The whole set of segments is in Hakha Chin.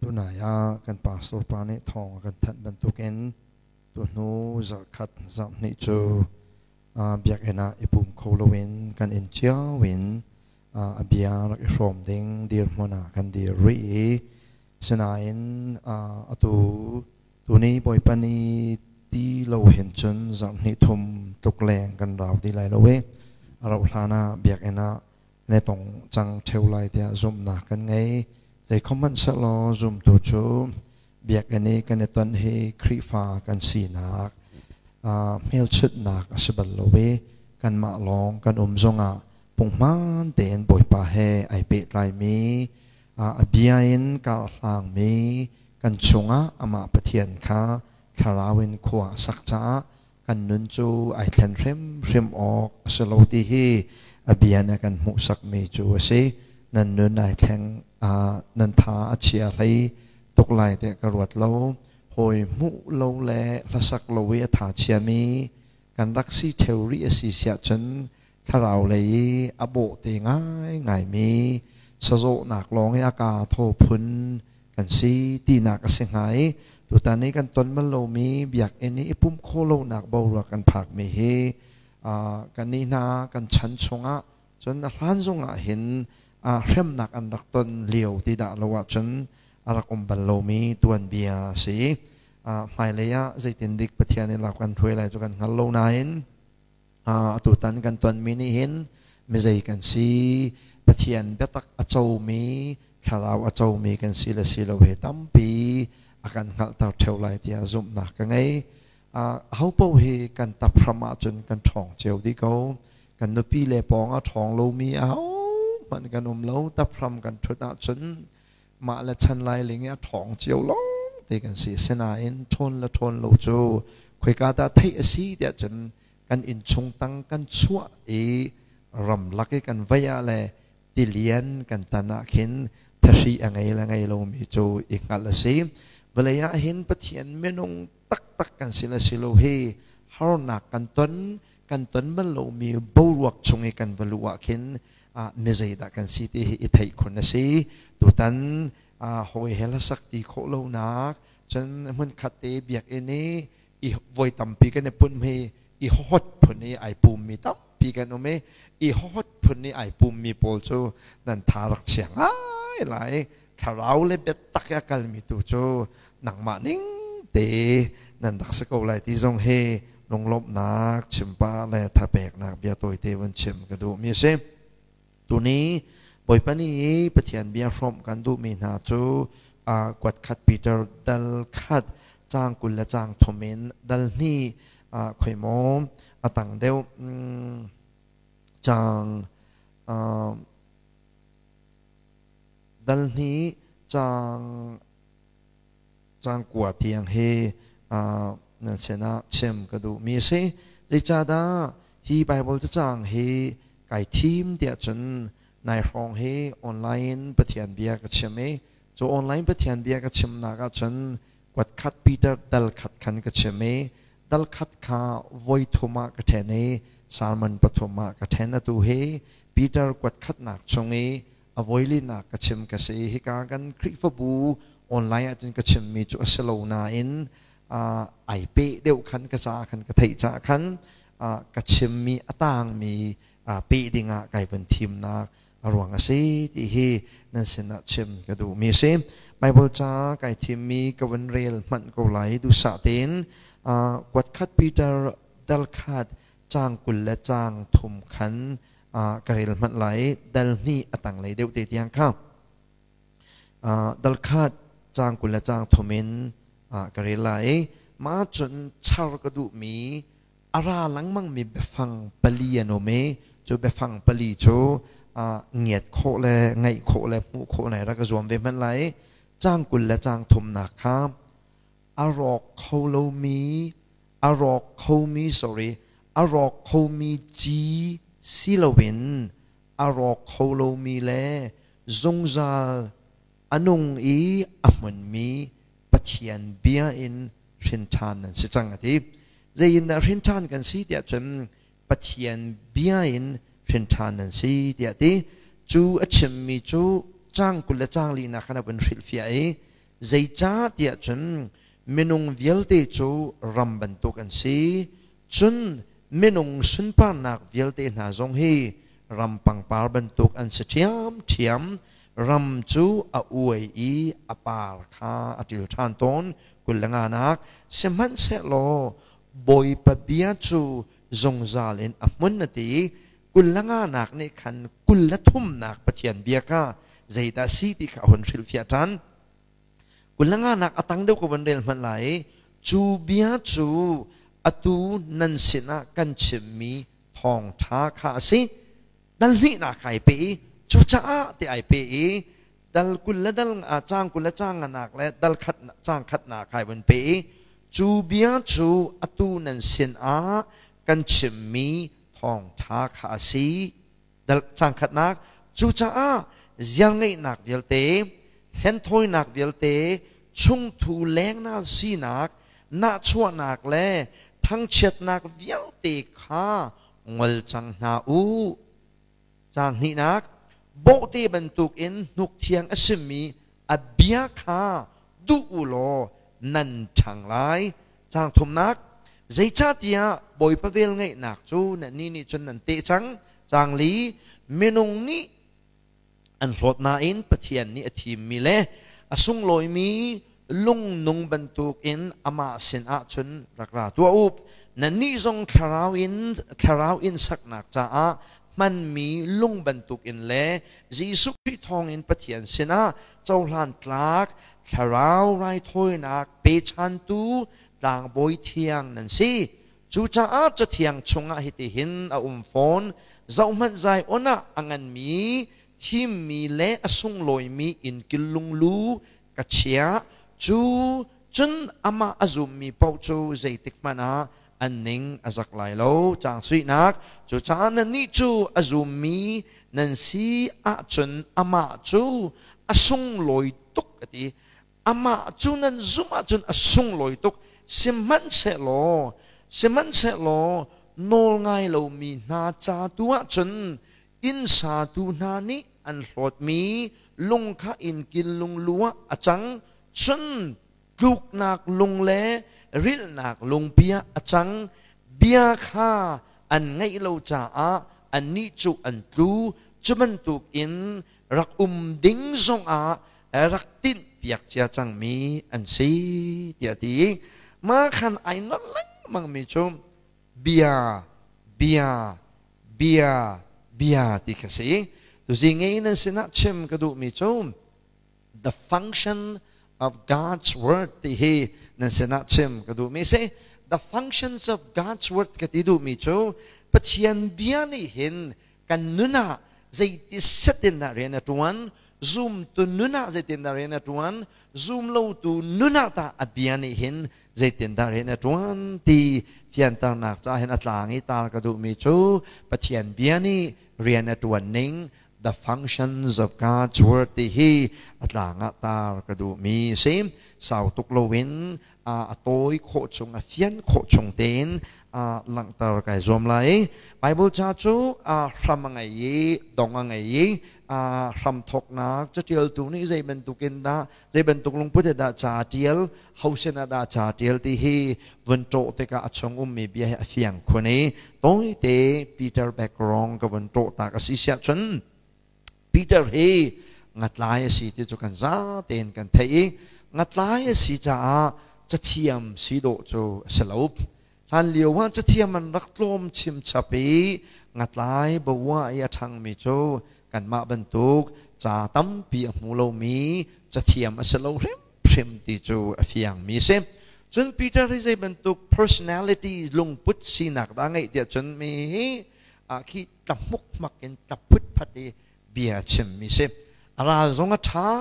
Tunai ah kan pastor pa nih thawng a kan thanh bantukin tuhnu zarhkhat zarhhnih cu biakinn ah i pum kho loin kan inn cio in a bia rak i hrawm ding dirhmun ah kan dir rih i sinain atu tuni Bawipa ni ti lo hin cun zarhhnih thum tluk leng kan rau ti lai lo i a rauh hlan ah biakinn ah ne tong cang ṭheo lai tiah zumhnak kan ngei. Zeikhom hmanh sehlaw zumtu cu biakinn i kan i ton hi Khrihfa kan sinak hmelchunhnak a si bal lo i kanmah lawng kan um zongah punghman tein Bawipa he ai pehtlaimi a bia in karhlangmi kan chungah amah Pathian kha thlarau in khua a sak caah kan nun cu ai thlen hrimhrim awk a si lo ti hi a bia nih a kan hmuhsakmi cu a si. Nan nun ai thleng nan tha a chia hlei tuk lai tiah ka ruat lo. Hawi hmuh lo le hlasak lo i a tha chiami kan rak si ṭheo rih a si siah cun thlarau lei i a bawh te ngaingaimi sazawhnak lawng i a kaa thaw phun kan si tinak a si hnga i tutan i kan ton bal lomi biakinn i i pumh khawh lonak boruak kan phakmi hi kan nih hna kan chan chungah cun a hlan zongah hin hremnak an rak ton lio ti dah lo ahcun a rak um bal lomi tuanbia a si. Hmailei ah zeitindik Pathian nih lak kan hruai lai cu kan hngal lo nain atutan kan tonmi nih hin mizei kan si, Pathian biatak a comi, thlarau a comi kan si le si lo hi tampi a kan hngalhter ṭheo lai tiah zumhnak ka ngei. Aho paoh hi kan tap hram ahcun kan ṭhawng cio dih ko. Kan nupi le pawng a ṭhawng lomi ahohmanh kan um lo. Tap hram kan ṭhut ahcun mah le chan lai ling i a ṭhawng cio lawng te kan si. Asinain ṭhawn le ṭhawn lo cu khoika dah theih a si tiah cun kan innchung tang kan chuah i ramlak i kan vei ah le tilian kan tan ah khin thahri a ngei le ngei lomi cu i hngalh a si. Vawlei ah hin Pathian minung taktak kan si le si lo hi harnak kan ton kan ton bal lomi boruak chung i kan va luh ah khin mi zeidah kan si ti hi i theih khun a si. Tutan hawi he hlasak ti khawh lonak cun hmunkhat te biakinn i i voi tampi kan i pumh hi i hot phun i ai pummi tampi kan um i i hot phun i ai pummi pawl cu nan tha rak chia ngai lai. Thlarau le biatak i a kalmi tu cu nangmah ning te nan rak si ko lai ti zong hi lunglawmhnak chimpa le thapeknak bia tawite vun chim ka duhmi a si. Tuni Bawipa nih Pathian bia hrawmh kan duhmi hna cu kuat khat Peter dal khat caang 20 le caang thum in dal hnih khoi maw a tang deuh caang dal hnih caang caang kua tiang hi nan sinah chim ka duhmi a si. Zeicahdah hi Baibal cacang hi kai thim tiah cun nai hrawng hi online Pathian bia ka chim i cu online Pathian bia ka chimnak ah cun kuat khat Peter dal khat khan ka chim i dal khat kha voi thum ah ka ṭhen i sermon pathum ah ka ṭhen. Atu hi Peter kuat khatnak chung i a voilinak ka chim ka si. Hika kan Khrihfabu online ahcun ka chimmi cu a si lo nain ai peh deuh khan ka ca khan ka theih caah khan ka chimmi a tangmi peh dingah kai vun thimnak a ruang a si ti hi nan sinah chim ka duhmi a si. Bible ca kai thimmi ka vun rel hmanh ko lai duhsah tein. Kuat khat Peter dal khat caang 20 le caang thum khan ka rel hmanh lai, dal hnih a tanglei deuh te tiang kha. Dal khat caang 20 le caang thum in ka rel lai. Mah cun char ka duhmi a ra lengmangmi biafang pali an um i cu biafang pali cu ngiat khawh le ngaih khawh le hmuh khawh nai rak ka zuam ve hmanh lai. Caang 20 le caang thumnak kha a rawk kho lomi a rawk khomi, sorry, a rawk khomi ci si loin a rawk kho lomi le zungzal a nung i a hmunmi Pathian bia in hrin ṭhan nan si cang a ti. Zei in dah hrin ṭhan kan si tiah cun Pathian bia in hrin ṭhan nan si tiah ti. Cu a chimmi cu caang 20 le caang linak khan a vun hrilhfiah i Zeicah tiah cun minung vialte cu ram bantuk an si, cun minung sunparnak vialte hna zong hi ram pangpar bantuk an si ṭhiamṭhiam. Ram cu a uai i a par kha a ṭil ṭhan tawn. 25nak. Sihmanhsehlaw Bawipa bia cu zungzal in a hmun, a ti. 25nak nih khan 23nak Pathian bia kha zeidah si ti kha a hun hrilhfiah ṭhan. 25nak a tang deuh ka von rel hmanh lai. Cu bia cu atu nan sinah kan chimmi thawngṭha kha a si. Dal hnihnak ai pe i cucaah ti ai pe i dal 20 le dal caang 20 le caang nganak le dal khat caang khatnak ai vun pe i cu bia cu atu nan sinah kan chimmi thawngṭha kha a si. Dal caang khatnak. Cucaah ziarngeihnak vialte, hlenthawinak vialte, chungthu lengnal sinak, nahchuahnak le thangchiatnak vialte kha ngol cang hna u. Caang hnihnak. Bawhte bantukin hnuk thiang a simi a bia kha duh u law nan ṭhang lai. Caang thumnak. Zeicahtiah Bawipa velngeihnak cu nannih nih cun nan teh cang. Caang li. Minung nih an hlawt nain Pathian nih a thimmi le a sunglawimi lungnung bantukin amah sinah cun rak ra tuah u. Nannih zong thlarau in saknak caah hmanmi lung bantukin le Jesuh Khrih thawngin Pathian sinah cohlan tlak thlarau raithawinak pechantu tlangbawi thiang nan si. Cucaah Cathiang chungah hitihin a um fawn: Zohhmanh, Zion ah a nganmi, thimmi le a sunglawimi innkil lunglu ka chiah, cu cun amah a zummi paoh cu zeitik hmanh ah an ning a zak lai lo. Caang suihnak. Cucaah nannih cu a zummi nan si ahcun amah cu a sunglawi tuk, a ti. Amah cu nan zumh ahcun a sunglawi tuk. Sihmanhsehlaw nawl ngai lomi hna ca tu ahcun inn satu hna nih an hlawtmi lung kha innkil lunglu ah a cang, cun tluknak lung le rilhnak lungpi ah a cang. Bia kha an ngaih lo caah annih cu an tlu. Cu bantukin rak um ding zongah rak tinh piak cia cangmi an si, tiah ti. Mah khan ai nolh lengmang mi cu bia, bia, bia, bia ti kha si. Tuzing i nan sinah chim ka duhmi cu the function of God's word ti hi nan sinah chim ka duhmi si. The functions of God's word ka ti duhmi cu Pathian bia nih hin kan nun ah zeiti set in dah rian a ṭuan, zumtu nun ah zeitindah rian a ṭuan, zumlotu nun ah tah a bia nih hin zeitindah rian a ṭuan ti fianternak caah hin a tlang i tar ka duhmi cu Pathian bia nih rian a ṭuan ning, the functions of God's word ti hi a tlang ah tar ka duhmi si. Sau tuk loin a tawi khawh chung, a fian khawh chung tein langhter kai zuam lai. Bible ca cu hram a ngei i dong a ngei i hram thawknak catialtu nih zei bantukin dah, zei bantuk lungput he dah ca tial, ho sin ah dah ca tial ti hi vun ṭawh tikah a chung ummi bia hi a fiang khun i tawite Peter background ka vun ṭawh ta ka si siah cun Peter hi ngatlai a si ti cu kan za tein kan theih i ngatlai a si caah cathiam si dawh cu a si lo. Hlan lio ah cathiam an rak tlawm chimchap i ngatlai bawah i a ṭhangmi cu kanmah bantuk ca tampi a hmu lomi cathiam a si lo hrimhrim ti cu a fiangmi a si. Cun Peter hi zei bantuk personality, lungput sinak dah ngeih tiah cun mi hi khi tlahmukmak in tlaphutphat i bia chimmi si. A ral zong a ṭha,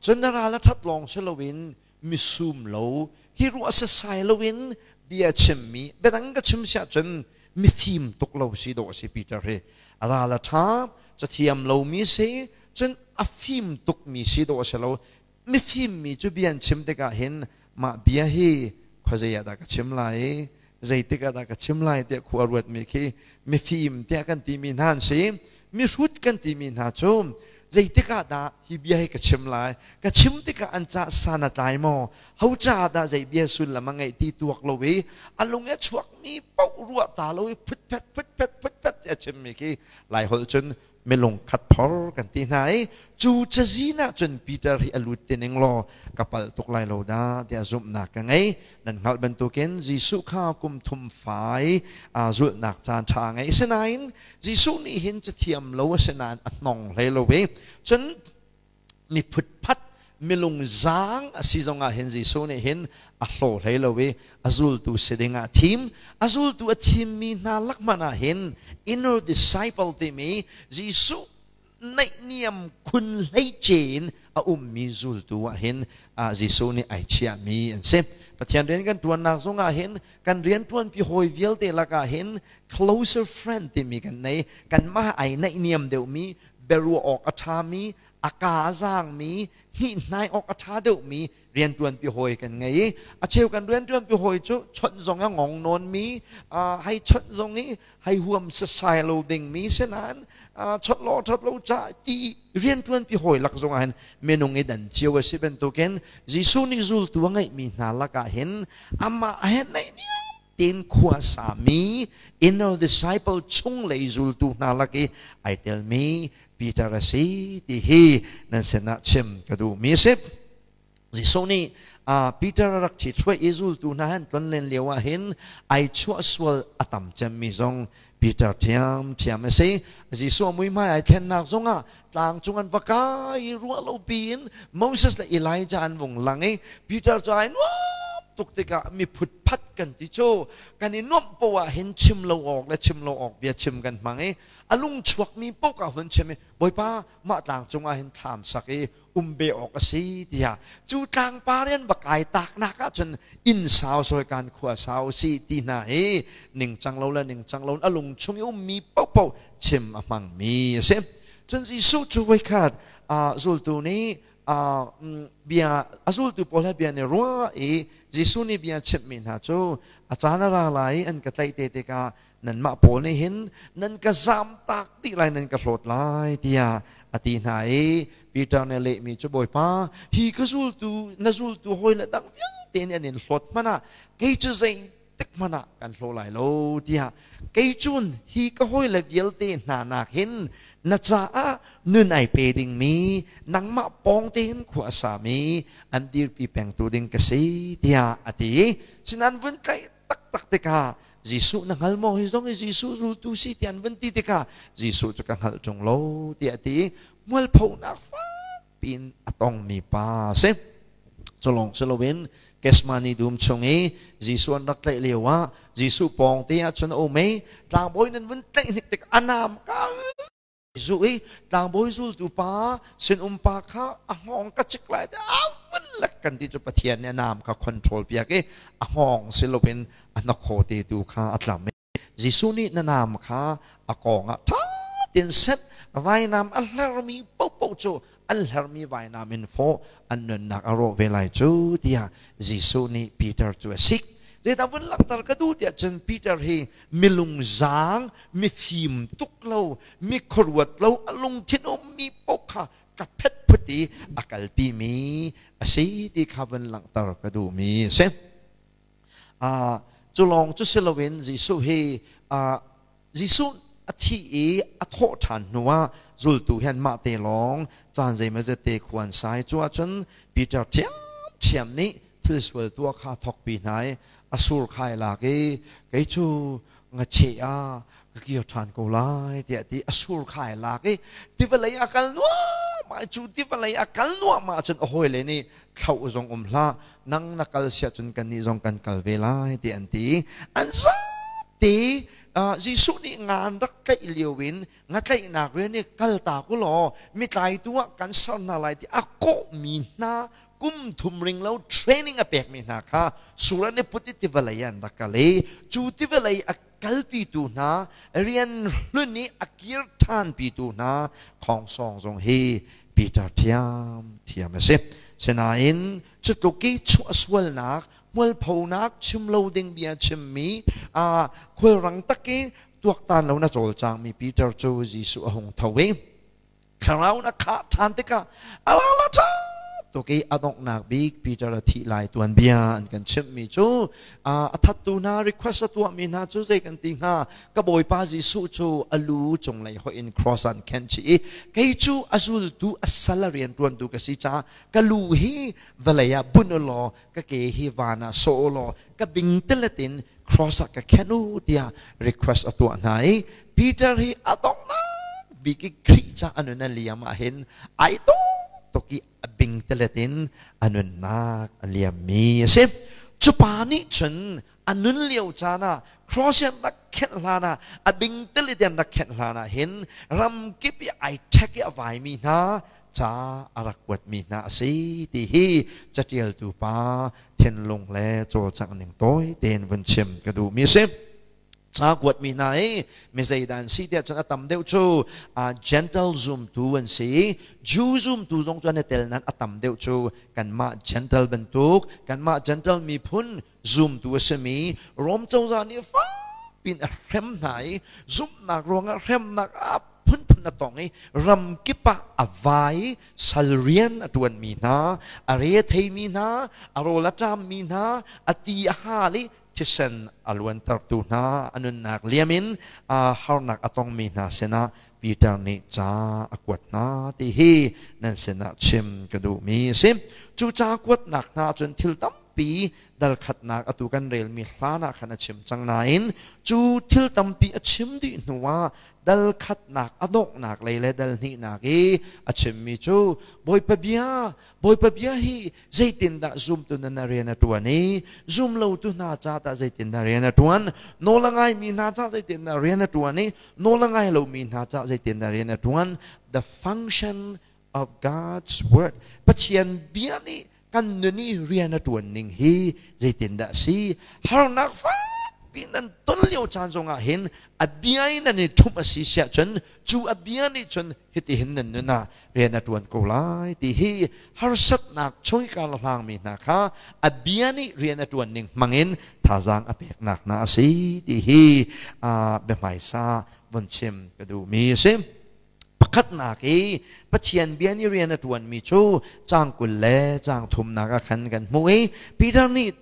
cun a ral a ṭhat lawng si loin misum lo, hi ruah sasai loin bia chimmi, biadang ka chim siah cun mifim tuk lo si dawh a si Peter hi. A ral a ṭha, cathiam lomi si, cun a fim tukmi si dawh a si lo. Mifim mi cu bia an chim tikah hin mah bia hi khuazei ah dah ka chim lai, zeitik ah dah ka chim lai tiah khua ruatmi khi mifim tiah kan timi hna an si. Mihrut kan timi hna cu Zeitik ah dah hi bia hi ka chim lai? Ka chim tikah an ca san a tlai maw? Ho caah dah zei bia sullam a ngeih ti tuak lo i a lung i a chuakmi paoh ruah ta lo i phutphet phutphet phutphet ti a chimmi khi Laiholh cun milung khat phor kan ti hna i cu cazin ah cun Peter hi a lut ti ning law ka palh tuk lai lo dah tiah zumhnak ka ngei. Nan hngalh bantukin Jesuh kha kum thum fai aa zulhnak caan ṭha a ngei. Asinain Jesuh nih hin cathiam lo a si nain a hnong hlei lo i cun mi phutphat milung zaang a si zongah hin Jesuh nih hin a hlaw hlei lo i a zultu si dingah a thim. A zultu a thimmi hna lak hmanh ah hin inner disciple timi Jesuh naihniam khun hleice in a ummi zultu ah hin Jesuh nih ai chiahmi an si. Pathian rian kan ṭuannak zongah hin kan rianṭuanpi hawi vialte lakah hin closer friend timi kan nei. Kanmah ai naihniam deuhmi, biaruah awk a ṭhami, a kaa a zaangmi, hnihnai awk a ṭha deuhmi rianṭuanpi hawi kan ngei i a cheu kan rianṭuanpi hawi cu chawnh zong a ngong nawnmi, hei chawnh zong i hei huam sasai lo dingmi sinain chawnh law ṭhat lo ca ti rianṭuanpi hawi lak zong ah hin minung i dan cio a si bantukin Jesuh nih zultu a ngeihmi hna lakah hin amah he naihniam tein khua sami inner disciple chunglei zultu hna lak i ai telmi Peter a si ti hi nan sinah chim ka duhmi a si. Jesuh nih Peter a rak ṭhithruai i zultu hna han tlonlen lio ah hin ai chuah sual a tam cemmi zong Peter ṭhiamṭhiam a si. Jesuh a muihmai ai thlennak zongah tlang cung an va kai i ruah lo piin Moses le Elijah an vung lang i Peter cu ai nuam tuk tikah mi phutphat kan ti cu kan i nuamh poah hin chim lo awk le chim lo awk bia chim kan hmang i a lung chuakmi paoh ka hun chim i Bawipa, mah tlang cungah hin thlam sak i um ve awk a si tiah cu tlangpar in va kai taknak ahcun inn sau sawi kan khua sau si ti hna hi ningcang lo le ningcang lo a lung chung i ummi paohpaoh chim a hmangmi a si. Cun Jesuh cu voikhat zultu nih bia a zultu pawl he bia an i ruah i Jesuh nih bia chimhmi hna cu a caan a ra lai i an ka tlaih te tikah nanmah pawl nih hin nan ka zamtak dih lai, nan ka hlawt lai tiah a ti hna i Peter nih a lehmi cu, Bawipa, hi ka zultu na zultu hawi le dang vialte nih an in hlawt hmanh ah kei cu zeitik hmanh ah kan hlaw lai lo tiah, kei cun hi ka hawile vialte hna nak hin na caah nun ai pe dingmi, nangmah pawng tein khua a sami, an dirpi pengtu ding ka si tiah a ti. Sinan vun tlaih taktak tikah, Jesuh na hngal maw? Hi zong hi Jesuh zultu si ti an vun ti tikah Jesuh cu ka hngalh ṭung lo tiah a ti. Mualphonak fak piin a tongmi pa a si. Cu lawng si loin Gethsemane dum chung i Jesuh an rak tlaih lio ah Jesuh pawng te ah cun a um i tlangbawi nan vun tlaih hnik tik a nam ka zu i tlangbawi zultu pa sinum pa kha a hngawng ka cik lai te a vun lek kan ti cu Pathian nih a naam kha control piak i a hngawng si loin a hnakhaw te tu kha a tlam i Jesuh nih na naam kha a kawng ah ṭha tein set, vainam a hlermi paohpaoh cu an hlermi vainam in fawh an nunnak a rawh ve lai cu tiah Jesuh nih Peter cu a sik. Zeidah vun langhter ka duh tiah cun Peter hi milungzaang, mifim tuk lo, mi khuaruat lo, a lungthin ummi paoh kha ka phet phut i a kalpimi a si ti kha vun langhter ka duhmi a si. Cu lawng cu si loin Jesuh hi Jesuh a thih i a thawh ṭhan hnuah zultu he anmah te lawng caan zeimawzat te khua an sai. Cu ahcun Peter ṭhiamṭhiam nih thil sual tuah kha thawkpi hna i a sur kha ai lak i kei cu ngacheh ah ka kir ṭhan ko lai tiah ti a sur kha ai lak i tiva lei a kal nuahmah i cu tiva lei a kal nuahmah ahcun a hawile nih thlauh zong um hlah, nang na kal siah cun kannih zong kan kal ve lai ti an ti. An zate Jesuh nih nga an rak tlaih lio in nga tlaihnak rian i kal ta ku law mi tlaitu ah kan ser hna lai ti a kawhmi hna, kum thum ring lo training a pekmi hna kha sur an i put i tiva lei an rak kal i cu tiva lei a kalpitu hna, rian hlun i a kir ṭhanpitu hna khongsawng zong hi Peter thiam thiam a si. Sinain cutluk i chuahsualnak, hmualphonak, chim lo ding bia chimmi, khulrang tak i tuaktan lo na cawlcangmi Peter cu Jesuh a hung tho i Thlarau na khah ṭhan tikah a la ṭha tuk i a donghnak bik Peter a thih lai tuan bia an kan chimhmi cu a thattu hna request a tuahmi hna cu zei kan ti hnga? Ka Bawipa Jesuh cu a lu cunglei hoih in cross an khenh chih i kei cu a zultu, a sal, a rianṭuantu ka si caah ka lu hi vawlei ah bunh u law ka ke hi van ah sawh u law ka bing telet in cross ah ka khenh u tiah request a tuah hna i Peter hi a donghnak bik i Khrih ca a nun a liam ah hin ai dawh tuk i a bing telet in a nunnak a liammi a si. Cu pa nih cun a nun lio caan ah cross in rak khenh hlan ah, a bing telet in rak khenh hlan ah hin ramkip i ai ṭhek i a vaimi hna ca a rak kuatmi hna a si ti hi catialtu pa thinlung le cawlcangh ning tawi tein vun chim ka duhmi a si. Ca kuatmi hna hi mi zeidah an si tiah cun a tam deuh cu Gentle zumtu an si. Jew zumtu zong cu an i tel nain a tam deuh cu kanmah Gentle bantuk, kanmah Gentle miphun zumtu a simi, Rom cozah nih fakpi in a hrem hna i zumhnak ruangah hremnak a phunphun a tong i ramkip ah a vai i sal rian a ṭuanmi hna, a re a theimi hna, a rawl a ṭammi hna, a ti a hal i thisen a luantertu hna, a nunnak liam in harnak a tongmi hna sinah Peter nih ca a kuat hna ti hi nan sinah chim ka duhmi a si. Cu ca kuatnak hna cun thil tampi dal khatnak atu kan relmi hlan ah khan a chim cang nain cu thil tampi a chim dih hnuah dal khatnak a donghnak lei le dal hnihnak i a chimmi cu Bawipa bia, Bawipa bia hi zeitindah zumtu na rian a ṭuan i zumlotu hna ca tah zeitindah rian a ṭuan, nawl a ngaimi hna ca zeitindah rian a ṭuan i nawl a ngai lomi hna ca zeitindah rian a ṭuan, the function of God's word, Pathian bia nih kan nun i rian a ṭuan ning hi zeitindah a si. Harnak fakpi nan ton lio caan zongah hin a bia in nan i ṭhumh a si siah cun cu a bia nih cun hitihin nan nun ah rian a ṭuan ko lai ti hi harsatnak chung i kar hlangmi hna kha a bia nih rian a ṭuan ning hmangin thazaang a peknak hna a si ti hi biahmaisa vun chim ka duhmi a si. Pakhatnak i Pathian bia nih rian a ṭuanmi cu caang 20 le caang 30 ah khan kan hmuh i Peter nih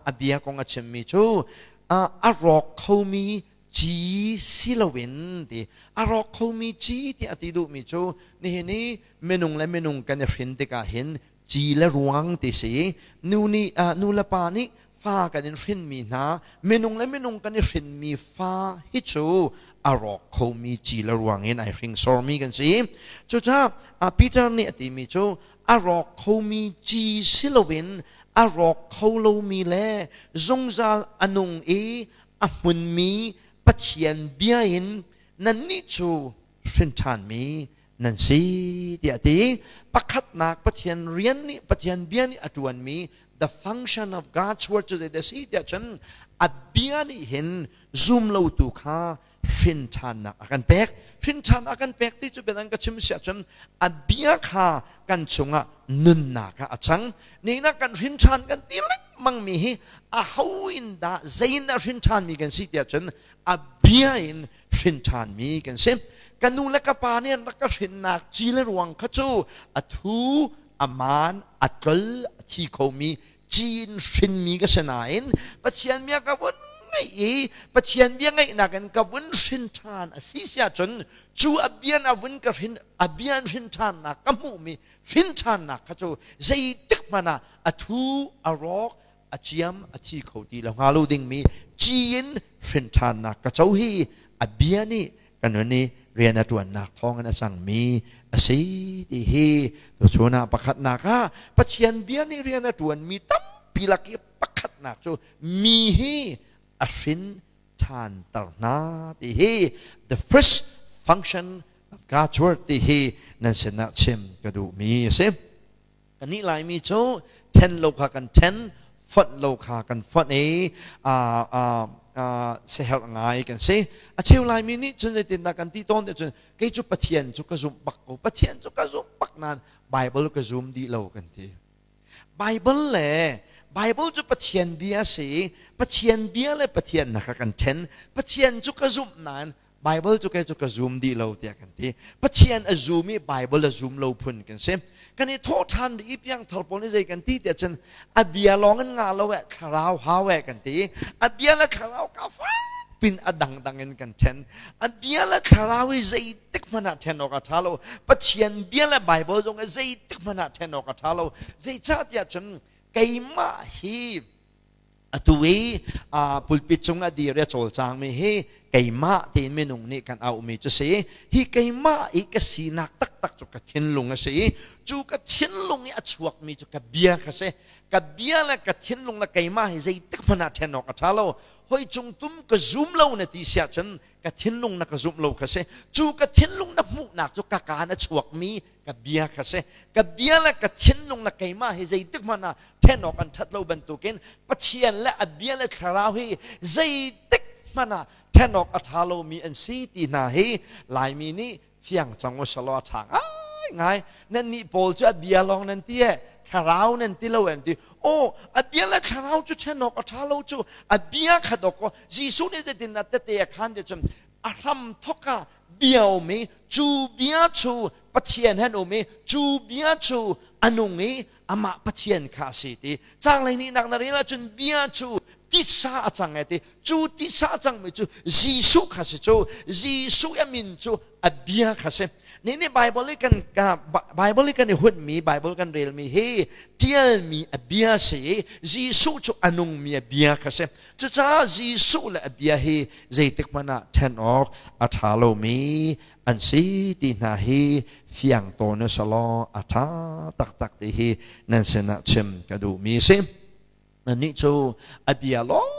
a bia kong a chimmi cu a rawk khomi ci si loin ti, a rawk khomi ci ti a ti duhmi cu nihin i minung le minung kan i hrin tikah hin ci le ruang ti si, nu nih nu le pa nih fa kan in hrinmi hna, minung le minung kan i hrinmi fa hi cu a rawk khomi ci le ruang in ai hringsormi kan si. Cucaah Peter nih a timi cu a rawk khomi ci si loin a rawk kho lomi le zungzal a nung i a hmunmi Pathian bia in nannih cu hrin ṭhanmi nan si tiah a ti. Pakhatnak Pathian rian nih, Pathian bia nih a ṭuanmi, the function of God's word cu zeidah a si tiah cun a bia nih hin zumlotu kha hrin ṭhannak a kan pek. Hrin ṭhan a kan pek ti cu biadang ka chim si ahcun a bia kha kan chungah nunnak ah a cang. Nina kan hrin ṭhan kan ti lengmang mi hi a ho in dah, zei in dah hrin ṭhanmi kan si tiah cun a bia in hrin ṭhanmi kan si. Ka nu le ka pa nih an rak ka hrinnak ci le ruang kha cu a thu, a maan, a tlol, a thi khomi ci in hrinmi ka si nain Pathian bia ka vun ngaih i Pathian bia ngaihnak in ka vun hrin ṭhan a si si ahcun cu a bia a vun ka hrin, a bia in hrin ṭhannak ka hmuhmi hrin ṭhannak kha cu zeitik hmanh ah a thu, a rawk, a ciam, a thi kho ti lo hnga lo dingmi ci in hrin ṭhannak ka co hi a bia nih kan nun i rian a ṭuannak thawngin a cangmi a si ti hi tuchun ah pakhatnak ah Pathian bia nih rian a ṭuanmi tampi lak i pakhatnak cu mi hi a hrin ṭhanter hna ti hi, the first function of God's word ti hi nan sinah chim ka duhmi a si. Kannih Laimi cu ṭhen lo kha kan ṭhen, fonh lo kha kan fonh i seherh ngai kan si. A cheu Laimi nih cun zeitindah kan ti tawn ti cun kei cu Pathian cu ka zumh bak ko, Pathian cu ka zumh bak nain Bible ka zum dih lo kan ti. Bible le Bible cu Pathian bia si, Pathian bia le Pathian na kha kan ṭhen. Pathian cu ka zumh nain Bible cu kei cu ka zum dih lo tiah kan ti. Pathian a zum i Bible a zum lo phun kan si. Kan i thawh ṭhan i piangthar pawl nih zei kan ti tiah cun a bia lawng in ngah lo eh, thlarau hau eh kan ti. A bia le thlarau ka fak pin a dangdang in kan ṭhen. A bia le thlarau i zeitik hmanh ah ṭhen awk a ṭha lo. Pathian bia le Bible zong i zeitik hmanh ah ṭhen awk a ṭha lo. Zeicahtiah cun keimah hi atu i pulpit cung a dir i a cawlcangmi hi keimah tiin minung nih kan auhmi cu si. Hi keimah i ka sinak taktak cu ka thinlung a si i cu ka thinlung i a chuakmi cu ka bia kha si. Ka bia le ka thinlung le keimah hi zeitik hmanh ah ṭhen awk a ṭha lo. Hoi cung tum ka zum lo na ti si ahcun ka thinlung na ka zumh lo kha si. Cu ka thinlung na hmuhnak cu ka kaan a chuakmi ka bia kha si. Ka bia le ka thinlung le keimah hi zeitik hmanh ah then awk an that lo bantukin Pathian le a bia le thlarau hi zeitik hmanh ah then awk a tha lomi an si ti hna hi Laimi nih fiang cang u selaw a tha ngai ngai. Nan nih pawl cu a bia lawng nan ti e, thlarau nan ti lo an ti. Aw, a bia le thlarau cu then awk a tha lo cu. A bia kha dawk aw Jesuh nih zeitin dah tete a khan ti cun a hram thok ah bia um i cu bia cu Pathian han um i cu bia cu a nung i amah Pathian kha a si ti. Caang hleihnih nak na rel ahcun bia cu titsa a cang e ti. Cu titsa a cangmi cu Jesuh kha si. Cu Jesuh a min cu a bia kha si. Ni nih Bible i kan Bible i kan i hunmi, Bible kan relmi hi tialmi a bia si i Jesuh cu a nungmi a bia kha si. Cucaah Jesuh le a bia hi zeitik hmanh ah ṭhen awk a ṭha lomi an si ti hna hi fiang tawn u selaw a ṭha taktak ti hi nan sinah chim ka duhmi a si. Nannih cu a bia lawng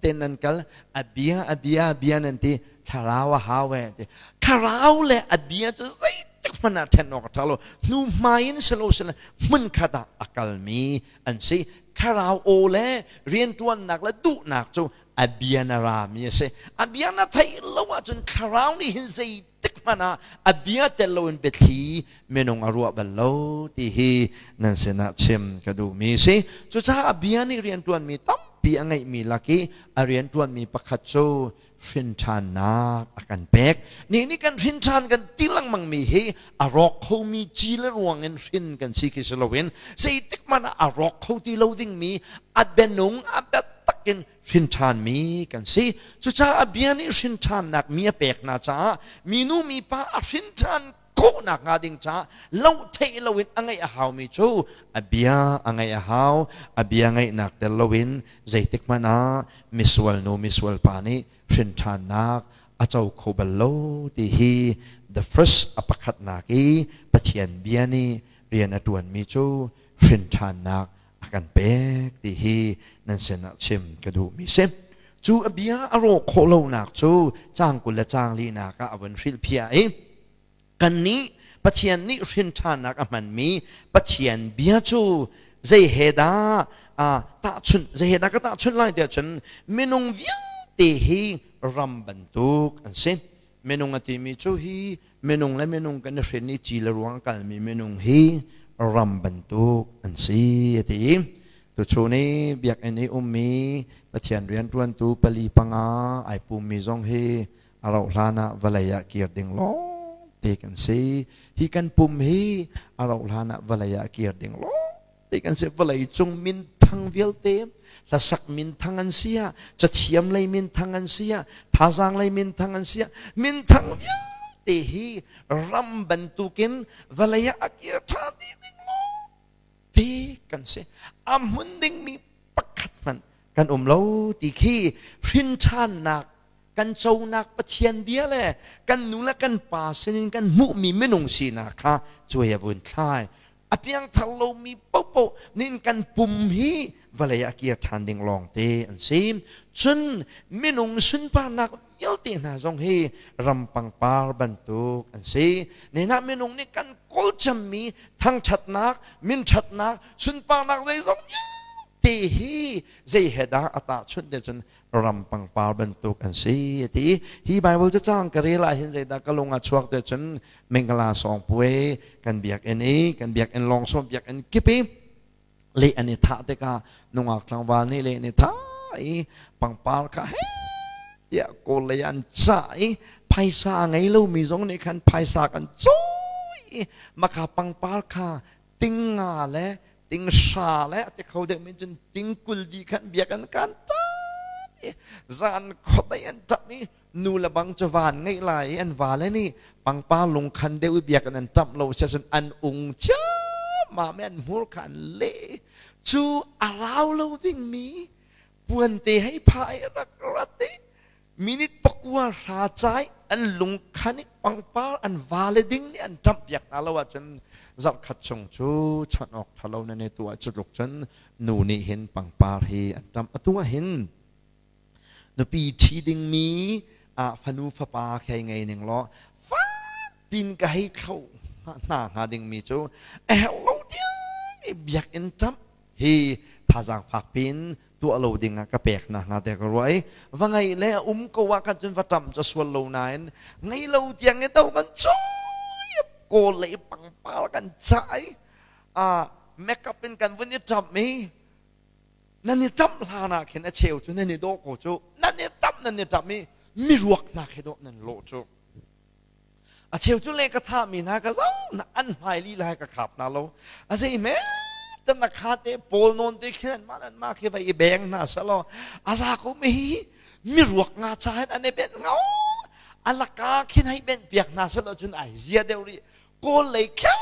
tein nan kal, a bia, a bia, a bia nan ti, thlarau a hau e ti. Thlarau le a bia cu zeitik hmanh ah ṭhen awk a ṭha lo. Hnu hmai in si lo sila hmunkhat ah a kalmi an si. Thlarau aw le rianṭuannak le duhnak cu a bia na rami a si. A bia na theih lo ahcun thlarau nih hin zeitik hmanh ah a bia tel loin biathli minung a ruah bal lo ti hi nan sinah chim ka duhmi a si. Cucaah a bia nih rianṭuanmi tampi a ngeihmi lak i a rianṭuanmi pakhat cu hrinṭhannak a kan pek. Ni nih kan hrinṭhan kan ti lengmangmi hi a rawk khomi ci le ruang in hrin kan si khi si loin zeitik hmanh ah a rawk kho ti lo dingmi a bianung a biatak in hrinṭhanmi kan si. Cucaah a bia nih hrinṭhannak mi a pek hna caah minu mipa a hrinṭhan khawhnak hnga ding caah loh theih loin a ngeih a haumi cu a bia a ngeih a hau. A bia ngeihnak tel loin zeitik hmanh ah misual nu misual pa nih hrinṭhannak a co kho bal lo ti hi the first a pakhatnak i Pathian bia nih rian a ṭuanmi cu hrinṭhannak a kan pek ti hi nan sinah chim ka duhmi si. Cu a bia a rawh khawh lonak cu caang 20 le caang linak ah a vun hrilhphiah i kannih Pathian nih hrinṭhannak a hmanmi Pathian bia cu zei he dah tahchunh, zei he dah ka tahchunh lai tiah cun minung vialte hi ram bantuk an si. Minung a timi cu hi minung le minung kan i hrin i ci le ruang a kalmi minung hi ram bantuk an si a ti. Tuchun i biakinn i ummi Pathian rianṭuantu pali panga ai pummi zong hi a rauh hlan ah vawlei ah kir ding lawng te kan si. Hi kan pum hi a rauh hlan ah vawlei ah kir ding lawng te kan si. Vawlei cung minthang vialte, hlasak minthang an si ah, cathiam lei minthang an si ah, thazaang lei minthang an si ah, minthang vialte hi ram bantukin vawlei ah a kir ṭhan dih ding lawng te kan si. A hmun dingmi pakhat hmanh kan um lo ti khi hrinṭhannak kan conak Pathian bia le kan nu le kan pa sinin kan hmuhmi minung sinak kha cuai a vun thlai. A piangthar lomi paohpaoh nin kan pum hi vawlei ah kir ṭhan ding lawngte an si. Cun minung sunparnak vialte hna zong hi ram pangpar bantuk an si. Nenah minung nih kan kawl cemmi thangṭhatnak, minṭhatnak, sunparnak zeizong vialte hi zei he dah a tahchunh te cun ram pangpar bantuk an si a ti. Hi Bible cacang ka rel ah hin zeidah ka lung a chuak te cun Mengala sawngpuai kan biakinn i kan biakinn lawng sawm biakinn kip i le an i thah tikah nungak tlangval nih le an i thah i pangpar kha he tiah kawl lei an cah i. Phaisa a ngei lomi zong nih khan phaisa kan cawi i maka pangpar kha ting nga le ting hra le a ti kho deuh min cun ting kul di khan biakinn kan tap i zan khuadei an tap i nu le bang cu van ngeih lai i an vale nih pangpar lungkhan deuh i biakinn an tap lo sia cun an ung ciammam i an hmur kha an leh cu a rau lo dingmi puante hei pha i rak rat i minute pakua hra cai an lungkhan i pangpar an vale ding nih an ṭamh piak hna lo ahcun zarhkhat chung cu chawnh awk ṭhalo na ne tu ah cutluk cun nu nih hin pangpar hi an ṭamh. Atu ah hin nupi ṭhi dingmi ah fanu fapa khi ngei ning law fak pin ka hei thlo hna hnga dingmi cu a herh lo tiang i biakinn ṭamh hi thazaang fak pin tuah lo ding ah ka pek na hnga te ka ruah i va ngei le a um ko ah khan cun va ṭam cu sual lo nain ngei lo tiang i to kan cawi kawl le i pangpar kan cah i makeup in kan vun i ṭamh i nan i ṭamh hlan ah khin a cheu cu nan i dawh ko cu, nan i ṭamh nan i ṭamh i miruak hna khi dawh nan lawh cu. A cheu cu le ka thahmi hna ka zo na an hmai lila he ka khap hna lo. A zei hme tan na kha te pawl nawn te khin an mah an mah khi vai i beng hna selaw a za ko mi hi miruak nga cha hin an i benh ngau alaka khin hei benh piak hna selaw cun ai zia deuh rih. Kawl lei kher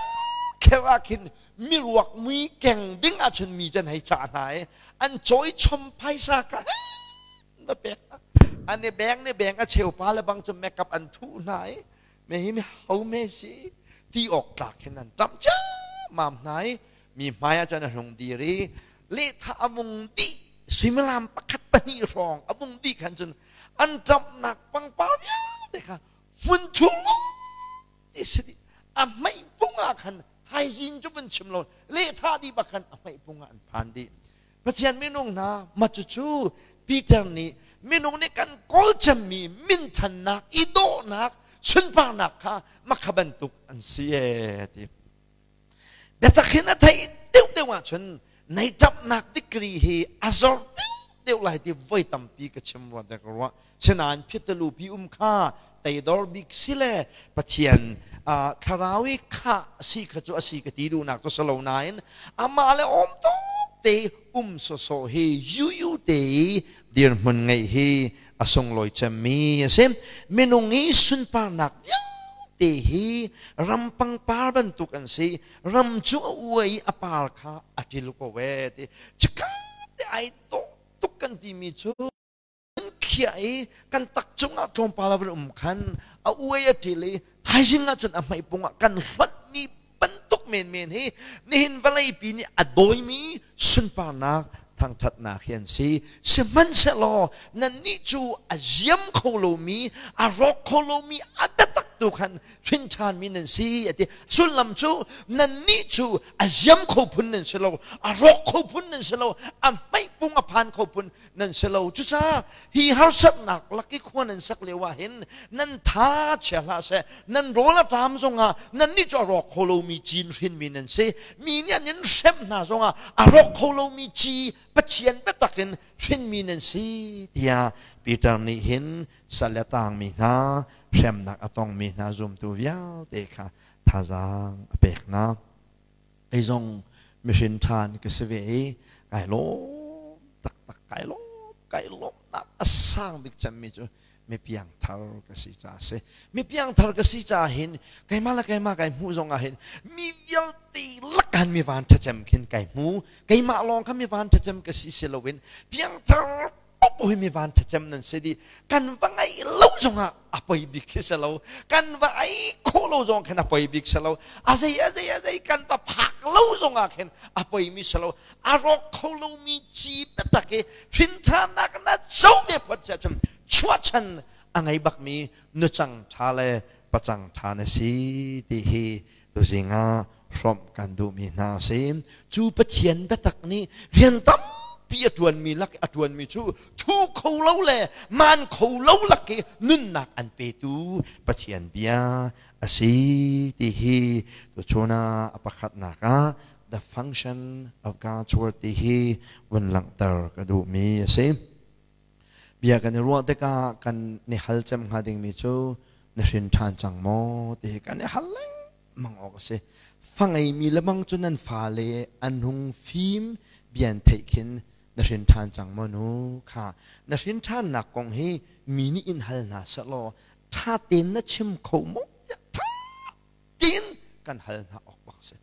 kher ah khin miruak mui keng ding ah cun mi can hei cah hna i an cawi chom phaisa ka na pek an i beng ne beng a cheu pa le bang cu makeup an thuh hna i me hi mi ho me si ti awk tlak hin an tam mam hna i mi hmai ah cun a hlung dir i lehtha a vung dih suimilam pakhat pahnih hrawng a vung dih khan cun an ṭamhnak pangpar vialte kha hmun chung ti si dih. A hmeih pung ah khan thaizing cu vun chim lo, lehtha dih bak khan a hmeih pung ah an phan dih. Pathian minung hna, mah cucu Peter nih minung nih kan kawl cemmi minthannak, i dawhnak, sunparnak kha makha bantuk an si ee ti. Biatak hin a theih deuhdeuh ahcun nei ṭapnak degree hi a zor deuhdeuh lai ti voi tampi ka chim rua te ka ruah. Sinain phitalu pi um kha teidor bik si le Pathian thlarau i khah si kha cu a si ka ti duhnak cu si lo nain amah le awm tawk te um sawsawh hi yuyu te i dirhmun ngeih hi a sunglawi cemmi a si. Minung i sunparnak vialte hi ram pangpar bantuk an si. Ram cu a uai i a par kha a ṭil ko ve ti. Chikkhat te ai dawh tuk kan timi cu kan khiah i kan tak cungah tlawmpal a van um khan a uai a ṭil i thaizing ah cun a hmeipung ah kan hlonhmi bantuk menmen hi nihin vawleipi nih a dawimi sunparnak thangṭhatnak hi an si. Sihmanhsehlaw nannih cu a ziam kho lomi, a rawk kho lomi, a biatak tu khan hrin ṭhanmi nan si a ti. Sullam cu nannih cu a ziam kho phun nan si lo, a rawk kho phun nan si lo, a hmeihpung a phan kho phun nan si lo. Cucaah hi harsatnak lak i khua nan sak lio ah hin nan tha chia hlah seh. Nan rawl a ṭam zongah nannih cu a rawk kho lomi cin hrinmi nan si. Mi nih an in hrem hna zongah a rawk kho lomi ci Pathian biatak in hrinmi nan si tiah Peter nih hin sal a tangmi hna, hremnak a tongmi hna zumtu vialte kha thazaang a pek hna. Kei zong mihrin ṭhan ka si ve i kai lawm taktak, kai lawm, kai lawmnak a sang bik cemmi cu mipiang thar ka si caah a si. Mipiang thar ka si caah hin keimah le keimah kai hmuh zong ah hin mi vialte lakhan mi van ṭhacem khin kai hmu. Keimah lawng kha mi van ṭhacem ka si si loin piangthar popo hi mi van ṭhacem nan si dih. Kan va ngaih lo zongah a poi bik khi si lo. Kan va ei khawh lo zong khin a poi bik si lo. A zei a zei a zei kan va phak lo zongah khin a poi mi si lo. A rawk kho lomi ci biatak i hrinthanak na co ve phot si ahcun chuahchan a ngei bakmi nucang ṭha le pacang ṭha na si ti hi tuzing ah hrawmh kan duhmi hna a si. Cu Pathian biatak nih rian tampi a ṭuanmi lak a ṭuanmi cu thu kho lo le maan kho lo lak i nunnak an petu Pathian bia a si ti hi tuchun ah a pakhatnak ah the function of God's word ti hi vun langhter ka duhmi a si. Bia kan i ruah tikah kan i hal cem hnga dingmi cu Na hrin ṭhan cang maw ti hi kan i hal lengmang awk a si. Fa ngeimi lebang cu nan fale an hung fim bia an theih khin na hrin ṭhan cang maw nu kha na hrin ṭhannak kong hi mi nih in hal hna sehlaw ṭha tein na chim kho maw tiah ṭha tein kan hal hna awk bak si.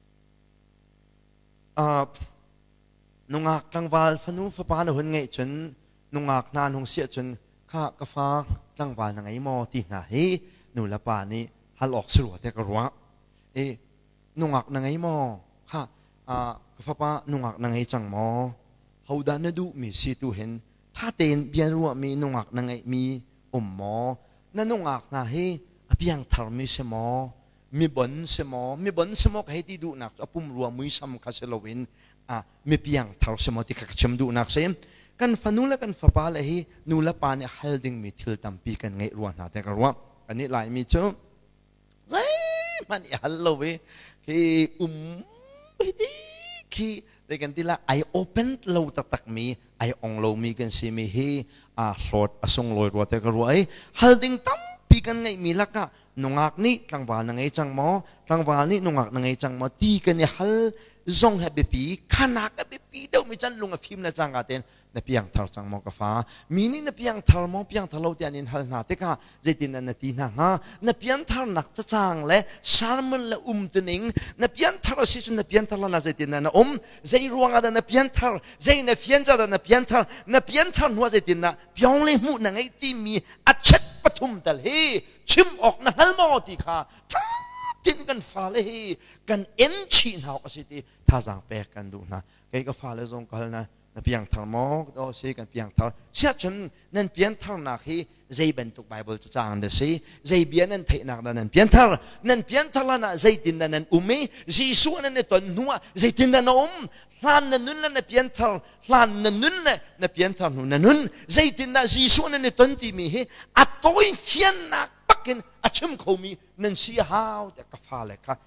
Nungak tlangval fanu fapa na hun ngeih cun nungak hna an hung si ahcun kha ka fa tlangval na ngei maw ti hna hi nu le pa nih hal awk si rua tiah ka ruah. I nungak na ngei maw? Kha ka fapa nungak na ngei cang maw? Hodah na duhmi si tu hin tha tein bia ruahmi nungak na ngeihmi um maw? Na nungak hna hi a piangtharmi si maw? Mi bon si maw? Mi bon si maw ka hei ti duhnak cu a pumrua muisam kha si loin mi piangthar si maw ti kha ka chim duhnak si. Kan fanu le kan fapa le hi nu le pa nih hal dingmi thil tampi kan ngeih rua hna te ka ruah. Kan nih Laimi cu zeihmanh i hal lo i khi um ti khi te kan ti la ai open lo taktak mi ai ong lo mi kan si mi hi a hlawt a sunglawi rua te ka ruah i hal ding tampi kan ngeih mi lakah nungak nih tlangval na ngei cang maw tlangval nih nungak na ngei cang maw ti kan i hal zong he biapi khanak a biapi deuh mi chan lung a fim le cangka ten na piangthar cang maw ka fa mi nih na piangthar maw piangthar lo tiah an in hal hna tikah zeitin na ti hna hnga na pianthar nak cacang le sermon le umtuning na pianthar a si cun na pianthar la zeitin na um zei ruangah dah na pianthar zei na fian ca dah na pianthar na pianthar hnu ah zeitin na piong le hmuh na ngeih timi a chet pathum tal hi chim awk na hngal maw ti kha tha tin kan fale hi kan en chih hna awk a si ti thazaang pek kan duh hna kei ka fale zong ka hal na na piangthar maw o si kan piangthar siahcun nan piantharnak hi zei bantuk Bible cacang na si zei bia nan theihnak dah nan pianthar nan pianthar lan ah zeitin dah nan um i Jesuh nan i ton hnu ah zeitin dah na um hlan na nun le na pianthar hlan na nun le na pianthar hnu na nun zeitin dah Jesuh nan i ton timi hi a tawi fiannak bakin a chim khomi nan si hau tiah ka fale kha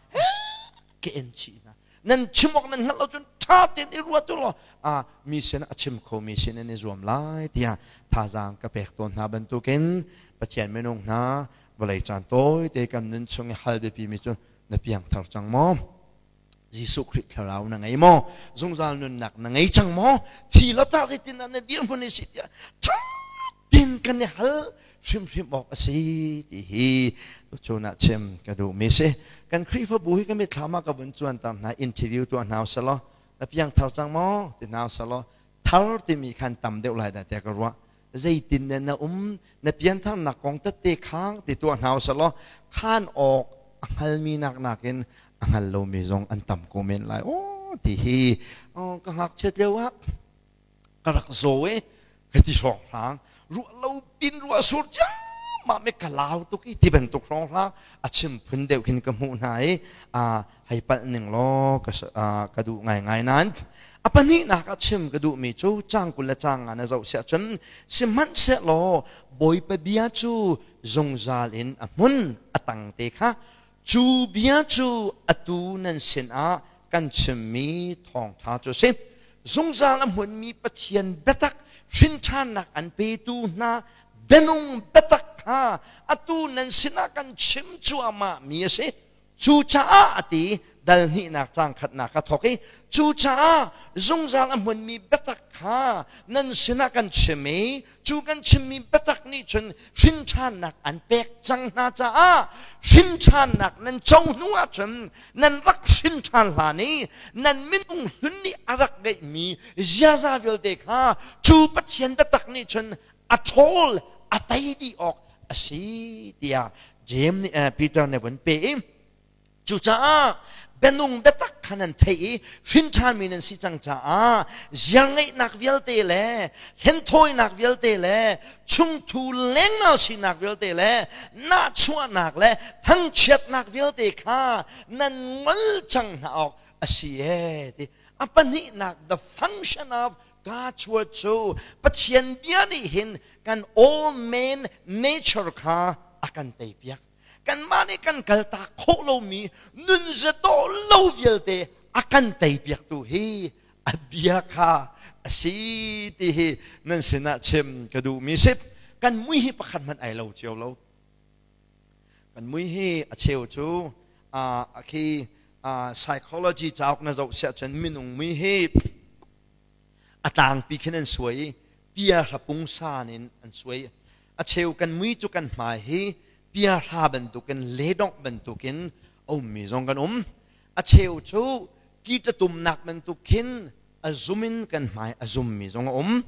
ka en chih hna nan chim awk nan hngalh lo cun ṭha tein i ruat u law a mi sin a chim kho mi sin in i zuam lai tiah thazaang ka pek tawn hna bantukin Pathian minung hna vawlei caan tawi te kan nun chung i hal biapi mi cu na piangthar cang maw Jesuh Khrih thlarau na ngei maw zungzal nunnak na ngei cang maw thi lo ta zeitin dah na dirhmun i si tiah ṭha tin kan i hal hrimhrim awk a si ti hi tuchun ah chim ka duhmi si. Kan Khrihfabu hi ka mitthlam ah ka vun cuanter hna interview tuah hna usalaw na piangthar cang maw ti hna usalaw thar timi khan tam deuh lai dah tiah ka ruah. Zeitin ne na um na piantharnak kong tette khang ti tuah hna usalaw khan awk a hngalmi nak nakin a hngal lomi zong an tam ko men lai aw ti hi ka ngakchiat lio ah ka rak zaw i hiti hrawnghrang ruah lo pin ruah sur ciammam i ka lau tuk i ti bantuk hrawnghrang a chim phun deuh khin ka hmuh hna i hei palh ning law ka duh ngaingai nain a pahnihnak ah chim ka duhmi cu cang 20 le cang nga na zoh siah cun sihmanhsehlaw Bawipa bia cu zungzal in a hmun a tang te kha cu bia cu atu nan sinah kan chimmi thawngṭha cu a si. Zungzal a hmunmi Pathian biatak hrinṭhannak an petu hna bianung biatak kha atu nan sinah kan chim cuahmahmi a si. Cucaah a ti dal hnihnak caang khatnak a thawk i cucaah zungzal a hmunmi biatak kha nan sinah kan chim i cu kan chimmi biatak nih cun hrinṭhannak an pek cang hna caah hrinṭhannak nan co hnu ahcun nan rak hrinṭhan hlan i nan minung hlun nih a rak ngeihmi ziaza vialte kha cu Pathian biatak nih cun a ṭhawl a tei dih awk a si tiah James nih Peter nih vun pe i Cucaah bianung biatak kha nan theih i hrinṭhanmi nan si cang caah ziarngeihnak vialte le hlenthawinak vialte le chungthu lengnal sinak vialte le nahchuahnak le thangchiatnak vialte kha nan ngol cang hna awk a si ee ti. A pahnihnak the function of God's word cu Pathian bia nih hin kan all man nature kha a kan teipiak. Kanmah nih kan kaltak khawh lomi nunzadawh lo vialte a kan teipiaktu hi a bia kha a si ti hi nan sinah chim ka duhmi si. Kan mui hi pakhat hmanh ai lo cio lo. Kan mui hi a cheu cu khi psychology cauk na zoh siah cun minung mui hi a tlangpi khin an suai i pia hrapung san in an suai. A cheu kan mui cu kan hmai hi pia hra bantukin ledongh bantukin a ummi zong kan um. A cheu cu ki ṭatumnak bantuk khin a zum in kan hmai a zummi zong a um.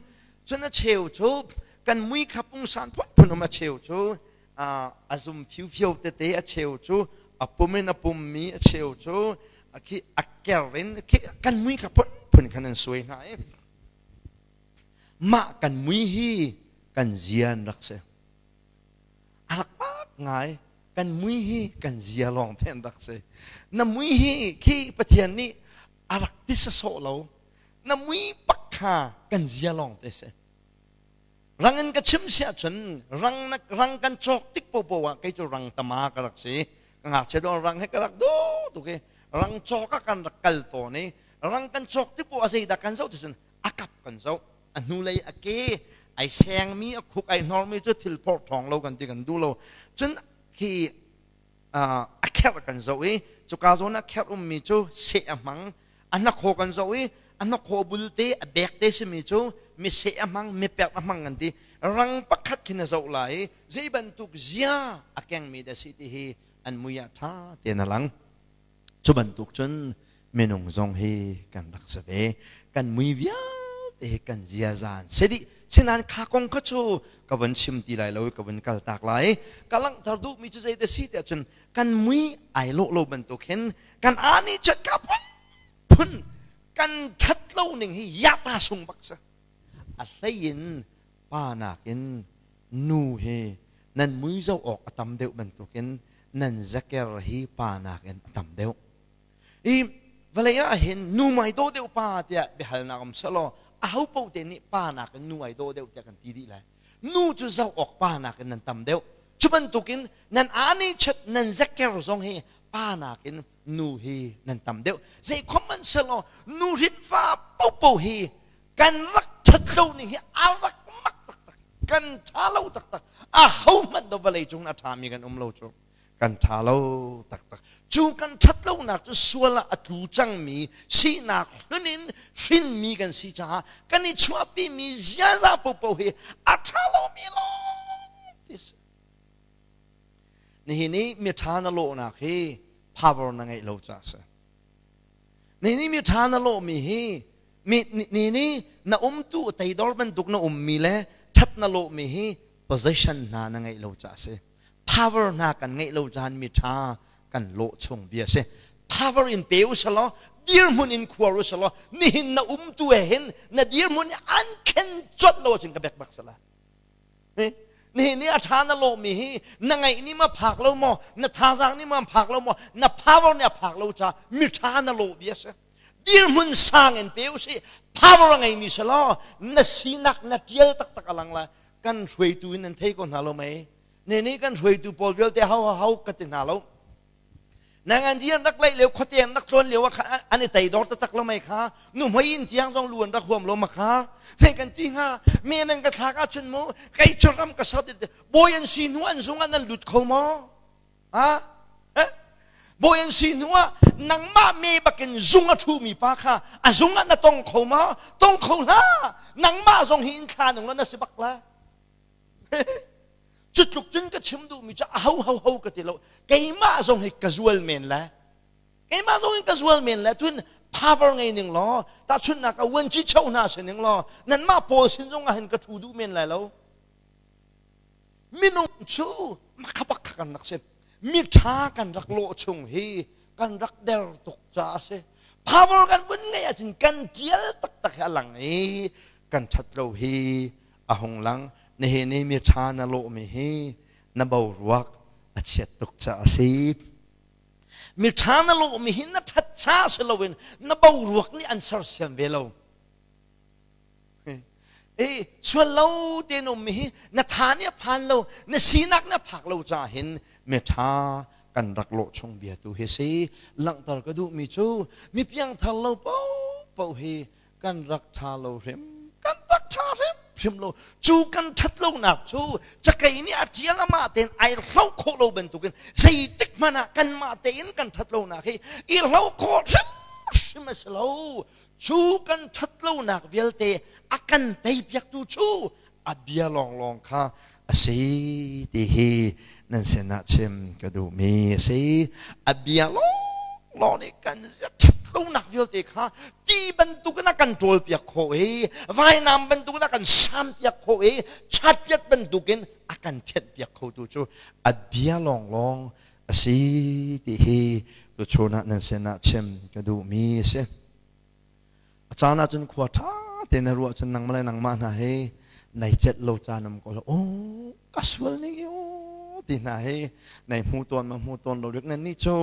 Cun a cheu cu kan mui kha pungsan phunphun um, a cheu cu a zum fiufio tete, a cheu cu a pum in a pummi, a cheu cu khi a ker in khi kan mui kha phunphun khan an suai hna i mah kan mui hi kan zian rak si. A rak pak ngai. Kan mui hi kan zia lawng te an rak si. Na mui hi khi Pathian nih a rak ti sasawh lo. Na mui pak kha kan zia lawng te si. Rang in ka chim si ahcun rang na rang kan cawk tik popo ah kei cu rang tama ka rak si. Ka ngakchia dawh rang he ka rak do tuk i rang cawk ah kan rak kal tawn i rang kan cawk tik poah zeidah kan zoh ti cun a kap kan zoh, a hnulei a ke ai sengmi, a khuk ai hnormi cu thil phorh ṭhawng lo kan ti, kan duh lo. Cun khi a kherh kan zoh i cuka zawn ah kherh ummi cu seh a hmang. A hnakhaw kan zoh i a hnakhaw bulte a bek te simi cu mi seh a hmang, mi perh a hmang kan ti. Rang pakhat khin a zoh lai i zei bantuk zia a kengmi dah si ti hi an mui ah ṭha tein a lang. Cu bantuk cun minung zong hi kan rak si ve. Kan mui vialte hi kan ziaza an si dih. Sinain kha kong kha cu ka vun chim ti lai lo i ka vun kal tak lai. Ka langhter duhmi cu zei da si tiah cun kan mui ai lawh lo bantuk hin kan ani chat ka phun phun kan that lo ning hi yata sung bak si. A hlei in pa nakin nu hi nan mui zoh awk a tam deuh bantukin nan zaker hi pa nakin a tam deuh. I vawlei ah hin nu mai dawh deuh pa tiah biahalnak um selaw aho paoh te nih pa nakin nu ai dawh deuh tiah kan ti dih lai. Nu cu zoh awk pa nakin nan tam deuh. Cu bantukin nan ani chat nan zaker zong hi pa nakin nu hi nan tam deuh. Zei khom man selaw nu hrinfa popo hi kan rak that lo ning hi a rak mak taktak, kan tha lo taktak. A ho hmanh do vawlei cung a ṭhami kan um lo cu. Kan ṭha lo taktak. Cu kan ṭhat lonak cu sual ah a tlu cangmi sinak hlun in hrinmi kan si caah kan i chuahpimi ziaza popo hi a ṭha lomi lawng ti si. Nihin i miṭha na lawhnak hi power na ngeih lo caah si. Nihin i miṭha na lawhmi hi mi ni ni na umtu teidor bantuk na ummi le ṭhat na lawhmi hi position hna na ngeih lo caah si. Power hna kan ngeih lo caan mi ṭha kan lawh chung bia si. Power in pe u selaw, dirhmun in khuar u selaw, nihin na umtu he hin na dirhmun an khen colh lo ahcun ka bek bak sala. Nihin ni a ṭha na lawhmi hi na ngaih ni ma phak lo maw, na thazaang ni ma phak lo maw, na power nih a phak lo ca mi ṭha na lawh bia si. Dirhmun sang in pe u si, power a ngeimi selaw na sinak na ṭial taktak a lang lai. Kan hruaitu in nan thei ko hna lo mei? Ne nih kan hruaitu pawl vialte hau hau ka ti hna lo. Nangan di an rak laih lio, khuate an rak tlawn lio ah khan an i teidor taktak lo mei kha? Nu hmai in tiang zong lu an rak huam lo ma kha? Zei kan ti hnga? Me nan ka thlak ahcun mu kei cu ram ka sat, bawi an si hnu an zung ah nan lut kho maw? Ha, bawi an si hnu ah nangmah me bakin zung a ṭhumi pa kha a zung ah na tong kho maw? Tong kho hlah. Nangmah zong hi in thla nung la na si bak la. Cu tluk cun ka chim duhmi cu a ho ho ho ka ti lo. Keimah zong hi ka zual men le, keimah zong in ka zual men le. Tun power ngei ning law, tahchunhnak ah uanci cho hna si ning law, nanmah pawl sin zong ah hin ka ṭhu duh men lai lo. Minung cu makhabak kha kan rak si. Mi ṭha kan rak lawh chung hi kan rak der tuk caah a si. Power kan vun ngeih ahcun kan ṭial taktak hi a lang i kan ṭhat lo hi a hung lang. Nihin i mi ṭha na lawhmi hi na boruak a chiat tuk caah a si. Mi ṭha na lawhmi hi na ṭhat ca si loin na boruak nih an sersiam ve lo. E sual lo tein ummi hi na tha nih a phan lo, na sinak nih a phak lo caah hin mi ṭha kan rak lawh chung bia tu hi si. Langhter ka duhmi cu mi piangthar lo paohpaoh hi kan rak ṭha lo hrim, kan rak ṭha hrim. hrimhrim lo. Cu kan ṭhat lonak cu cakei nih a ṭial amah tein ai hlo khawh lo bantukin zeitik hmanh ah kanmah tein kan ṭhat lonak hi i hlo khawh hrimhrim a si lo. Cu kan ṭhat lonak vialte a kan teipiaktu cu a bia lawnglawng kha a si ti hi nan sinah chim ka duhmi a si. A bia lawnglawng nih kan ṭhat lonak vialte kha ti bantukin a kan ṭawlpiak khawh i vainam bantukin a kan sampiak khawh i chatpiat bantukin a kan thianhpiak khotu cu a bia lawnglawng a si ti hi tuchun ah nan sinah chim ka duhmi a si. A caan ahcun khua ṭha tein na ruah cun nangmah le nangmah hna hi nai celh lo caan um ko lo. Oh, ka sual ning hi oh ti hna hi nai hmu tawn ma hmu tawn lo rik nan nih cu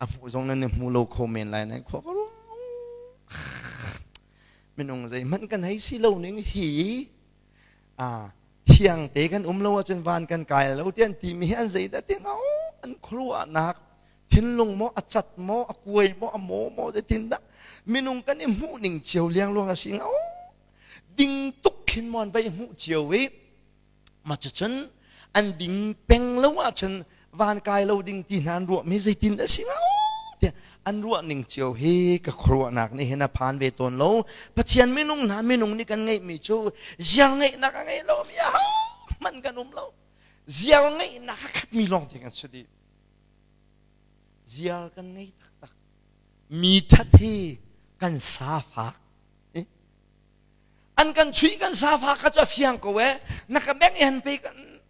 a hmuh zong nan i hmu lo kho men lai nai khua ka ruah. Minung zeihmanh kan hei si lo ning hi a thiang te kan um lo ahcun van kan kai lo ti an timi hi an zeidah ti hnga an khuaruahnak thinlung maw a cat maw a kuai maw a maw maw zeitin dah minung kan i hmuh ning cio liangluang a si hnga ding tuk khin maw an vai hmuh cio i ma cucun an ding peng lo ahcun van kai lo ding ti hna an ruah mi zeitin dah si hnga tiah an ruah ning cio hi ka khuaruahnak nih hin a phan ve tawn lo. Pathian minung hna, minung nih kan ngeihmi cu ziar ngeihnak a ngei lo mi aho hmanh kan um lo. Ziar ngeihnak a khatmi lawng te kan si dih. Ziar kan ngei taktak. Mi ṭhat hi kan sa fak. An kan chuih kan sa fak kha cu a fiang ko e. Na ka bengh i han pe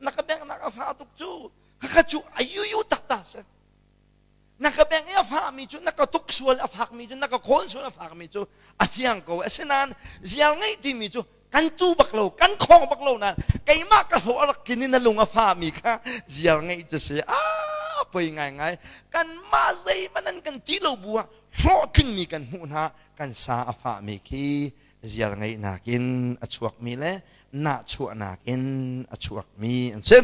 na ka bengh nak a fa tuk cu. Kha cu a yuyu taktak si. Na ka bengh i a fahmi cu, na ka tuk sual a fakmi cu, na ka khawn sual a fakmi cu a fiang ko. Asinain ziar ngeih timi cu kan tu bak lo, kan khong bak lo nain keimah ka hlawh a rak tlin i na lung a fahmi kha ziar ngeih cu si. A poi ngaingai. Kanmah zeihmanh an kan ti lo bu ah hlawhtlingmi kan hmuh hna, kan sa a fahmi khi ziar ngeihnak in a chuakmi le nahchuahnak in a chuakmi an si.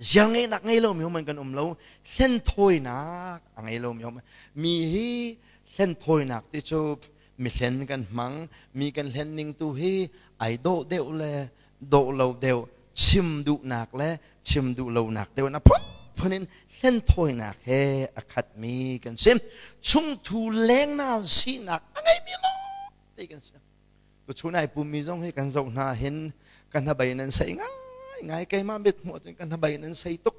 Ziar ngeihnak ngei lomi hom kan um lo. Hlenthawinak a ngei lomi hom. Mi hi hlenthawinak ti cu mi hlen kan hmang. Mi kan hlen ning tu hi ai dawh deuh le dawh lo deuh, chim duhnak le chim duh lonak deuh in a phunphun in hlenthawinak he a khatmi kan si. Chungthu lengnal sinak a ngeimi lawng te kan si. Tuchun ai pummi zong hi kan zoh hna hin kan hnabei nan sei ngai ngai. Keimah mit hmuh ahcun kan hnabei nan sei tuk.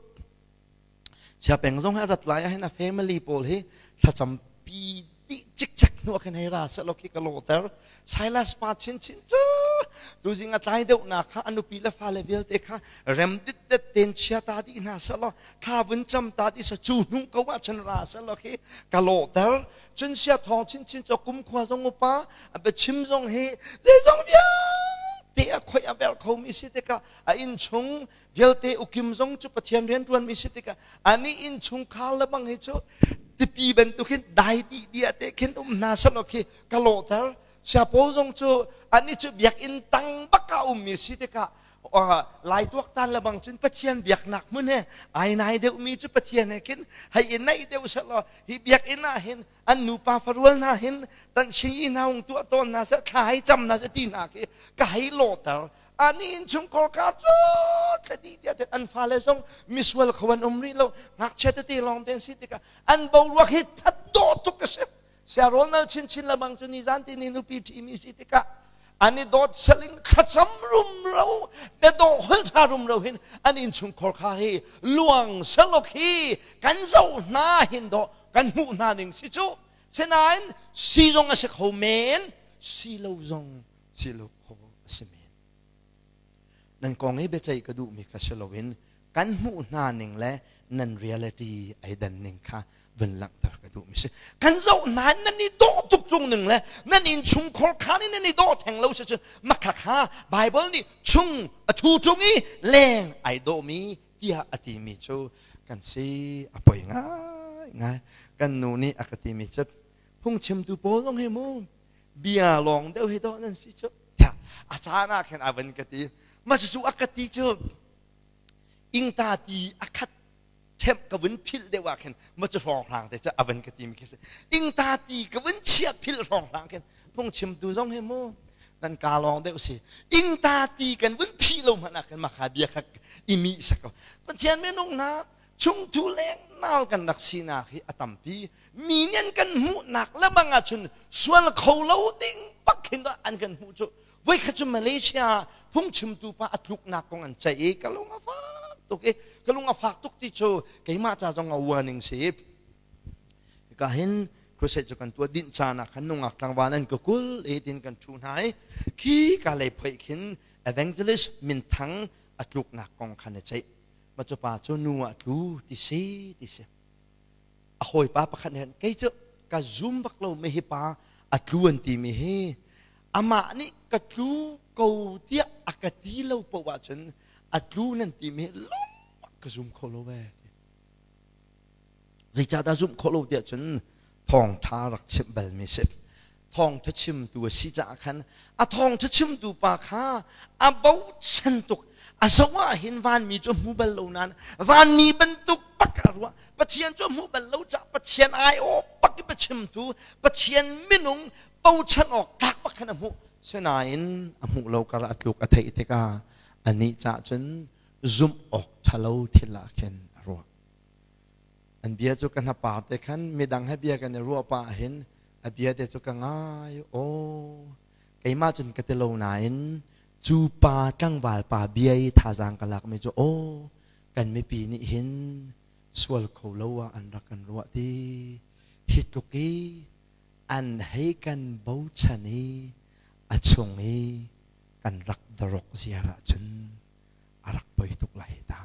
Siapeng zong hi a rat lai ah hin a family pawl hi thlacam pi dih cikcek hnu ah khin hei ra seh law khi ka lawhter. Silas pa chinchin cu tuzing a tlai deuhnak kha a nupi le fale vialte kha rem ditdet ten chia ta dih hna seh law thla vun cam ta dih seh, cu hnu ko ah cun ra seh law khi ka lawhter. Cun sia thawng chinchin cu kumkhua zong upa, a biachim zong hi zeizong vialte a khoi a ver khomi si tikah, a innchung vialte ukim zong cu Pathian rianṭuanmi si tikah, ani innchungkhar le bang hi cu tipi bantuk hin dai dih dia te khin um hna selaw khi ka lawhter. Siapaw zong cu ani cu biakinn tang bak ah ummi si tikah, lai tuaktan le bang cun Pathian biaknak hmun he ai nai deuhmi cu Pathian he khin hei i naih deuh selaw, hi biakinn ah hin an nupa farual hna hin tan si hna hung tuah tawn hna seh, thla hei cam hna seh ti hna khi ka hei lawhter. Ani innchungkhar kar cu thladi tiah an fale zong misual kho an um rih lo, ngakchia tete lawng te an si tikah an boruak hi that dawh tuk a si. Siarawl nal chinchin lamang cu nizan ti ni nupi ṭhimi si tikah an i dawt saling thlacam rumro, biadawh holṭha rumro hin an innchungkhar kha hi luang salok hi kan zoh hna hin dawh kan hmuh hna ning si cu. Sinain si zong a si kho men, si lo zong si lo kho a si men. Nan kong i biaceih ka duhmi kha si loin kan hmuh hna ning le nan reality ai dan ning kha vun langhter ka duhmi si. Kan zoh hna nan i dawh tuk cung ning le nan innchungkhar kha nih nan i dawh theng lo si cun makha kha Bible nih chung a thu tung i leng ai dawhmi tiah a timi cu kan si. A poi ngai ngai. Kan nu nih a ka timi cu phungchimtu pawl zong hi mu bia lawng deuh hi dawh nan si cu tiah a caan ah khin a van ka ti. Ma cucu a ka ti cu ingta ti a khat ṭhemh ka vun philh deuh ah khin ma cu hrawnghrang te cu a van ka ti mi khi si. Ingta ti ka vun chia philh hrawnghrang khin phungchimtu zong hi mu. Nan ka lawng deuh si. Ingta ti kan vun phih lo hmanh ah khan makha bia kha i mi sak ko. Pathian minung hna chungthu leng nal kan rak sinak hi a tampi. Mi nih an kan hmuhnak lebang ahcun sual kho lo ding bak khin an kan hmuh cu. Voikhat cu Malaysia phungchimtu pa a tluknak kong an ceih i ka lung a fak tuk i ka lung a fak tuk ti cu keimah ca zong a warning si. Hika hin crusade cu kan tuah dinh caan ah khan nungak tlangval an ka kul i tin kan ṭhu hna i khi ka lei phoih khin evangelist minthang a tluknak kong khan a ceih. Ma cu pa cu nu ah tlu ti si ti si. A hawipa pakhat nih kei cu ka zum bak lo mi hi pa a tlu an ti mi hi amah nih ka tlu ko tiah a ka ti lo paoh ahcun a tlu nan ti mi lung ka zum kho lo ve. Zeicahdah zumh khawh lo tiah cun thawngṭha rak chimh balmi si. Thawngṭha chimtu a si caah khan a thawngṭha chimtu pa kha a bochan tuk. A zoh ah hin vanmi cu a hmu bal lo nain vanmi bantuk bak a ruah. Pathian cu a hmuh bal lo caah Pathian aiawh bak i biachimtu, Pathian minung bochan awk tlak bak khan a hmuh. Sinain a hmuh lo kar a tluk a theih tikah anih cah cun zumh awk ṭhalo thil ah khin a ruah. An bia cu ka hnapar te khan midang he bia kan i ruah pah hin a bia te cu ka ngai aw keimah cun ka ti lo nain cu pa tlangval pa bia i thazaang ka lakmi cu aw kan mipi nih hin sual kho lo ah an rak kan ruah ti hi tluk i an hei kan bochan i a chung i kan rak darok ziar ahcun a rak poi tuk lai ta.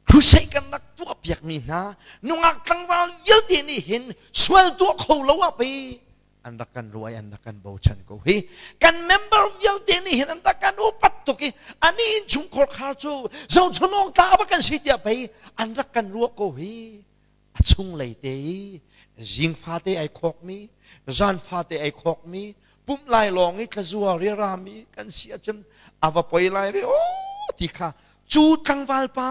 Crusade kan rak tuah piakmi hna nungak tlangval vialte nih hin sual tuah kho lo ah pei an rak kan ruai an rak kan bochan ko hi kan member vialte nih hin an rak kan upat tuk i ani in chungkhar khar cu zochunong ta ba kan si tiah pei an rak kan ruah ko hi a chunglei te i zing fate ai khawkmi zan fate ai khawkmi pumh lai lawng i tlazua riarami kan si ahcun a va poi lai ve o ti kha cu tlangval pa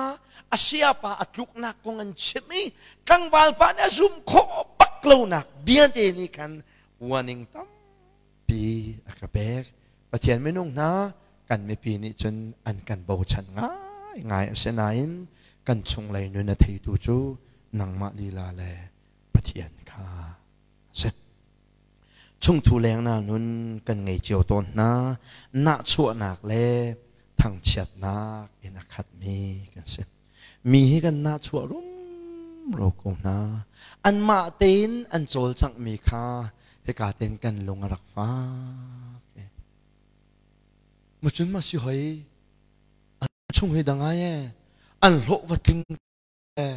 a sia pa a tluknak kong an chim i tlangval pa nih a zum khawh bak lonak bia te nih khan warning tampi a ka pek. Pathian minung hna kan mipi nih cun an kan bochan ngaingai. Asinain kan chunglei nun a theitu cu nangmah lila le Pathian kha a si. Chungthu lengnak nun kan ngei cio tawn hna. Nahchuahnak le thangchiatnak in a khatmi kan si. Mi hi kan nahchuah rumro ko hna. Anmah tein an cawlcanghmi kha hika tein kan lung a rak fak. Macun ma si hoi an chung hi dang ai e an hlawh va tling e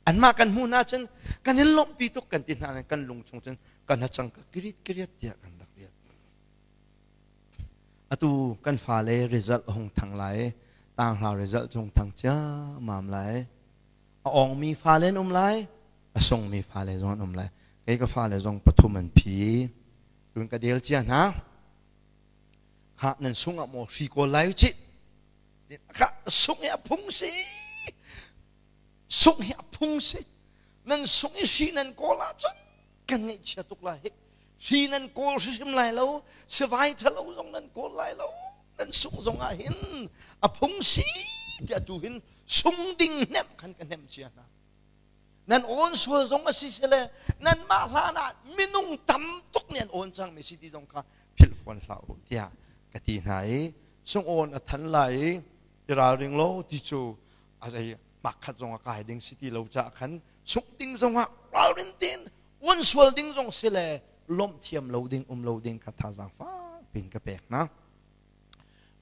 anmah kan hmuh hna cun kan in lawmhpi tuk kan ti hna kan lung chung cun kan hacang ka kirit kiriat tiah kan rak riat. Atu kan fale result a hung thang lai, tanghra result hung thang ciammam lai. A ongmi fale an um lai, a sungmi fale zong an um lai. Kei ka fale zong pathum an phi. Tun ka del cia hna. Kha nan sung ah maw hri kawl lai cih. Kha sung hi a phung si. Sung hi a phung si. Nan sung i hri nan kawl ahcun kan ngaihchia tuk lai. Hri nan kawl hrimhrim lai lo, sivai ṭhalo zong nan kawl lai lo, nan sung zong ah hin a phung si tiah tu hin sung ding hnemh khan ka hnemh cia hna. Nan awn sual zong a si sile nanmah hlan ah minung tam tuk nih an awn cangmi si ti zong kha philh fawn hlah u tiah ka ti hna i sung awn a than lai i i ralring law ti cu a zei makkhat zong a kai ding si ti lo caah khan sungh ding zong ah ralrin tein uan sual ding zong si le lawmh thiam lo ding um lo ding kha thazaang fak pin ka pek hna.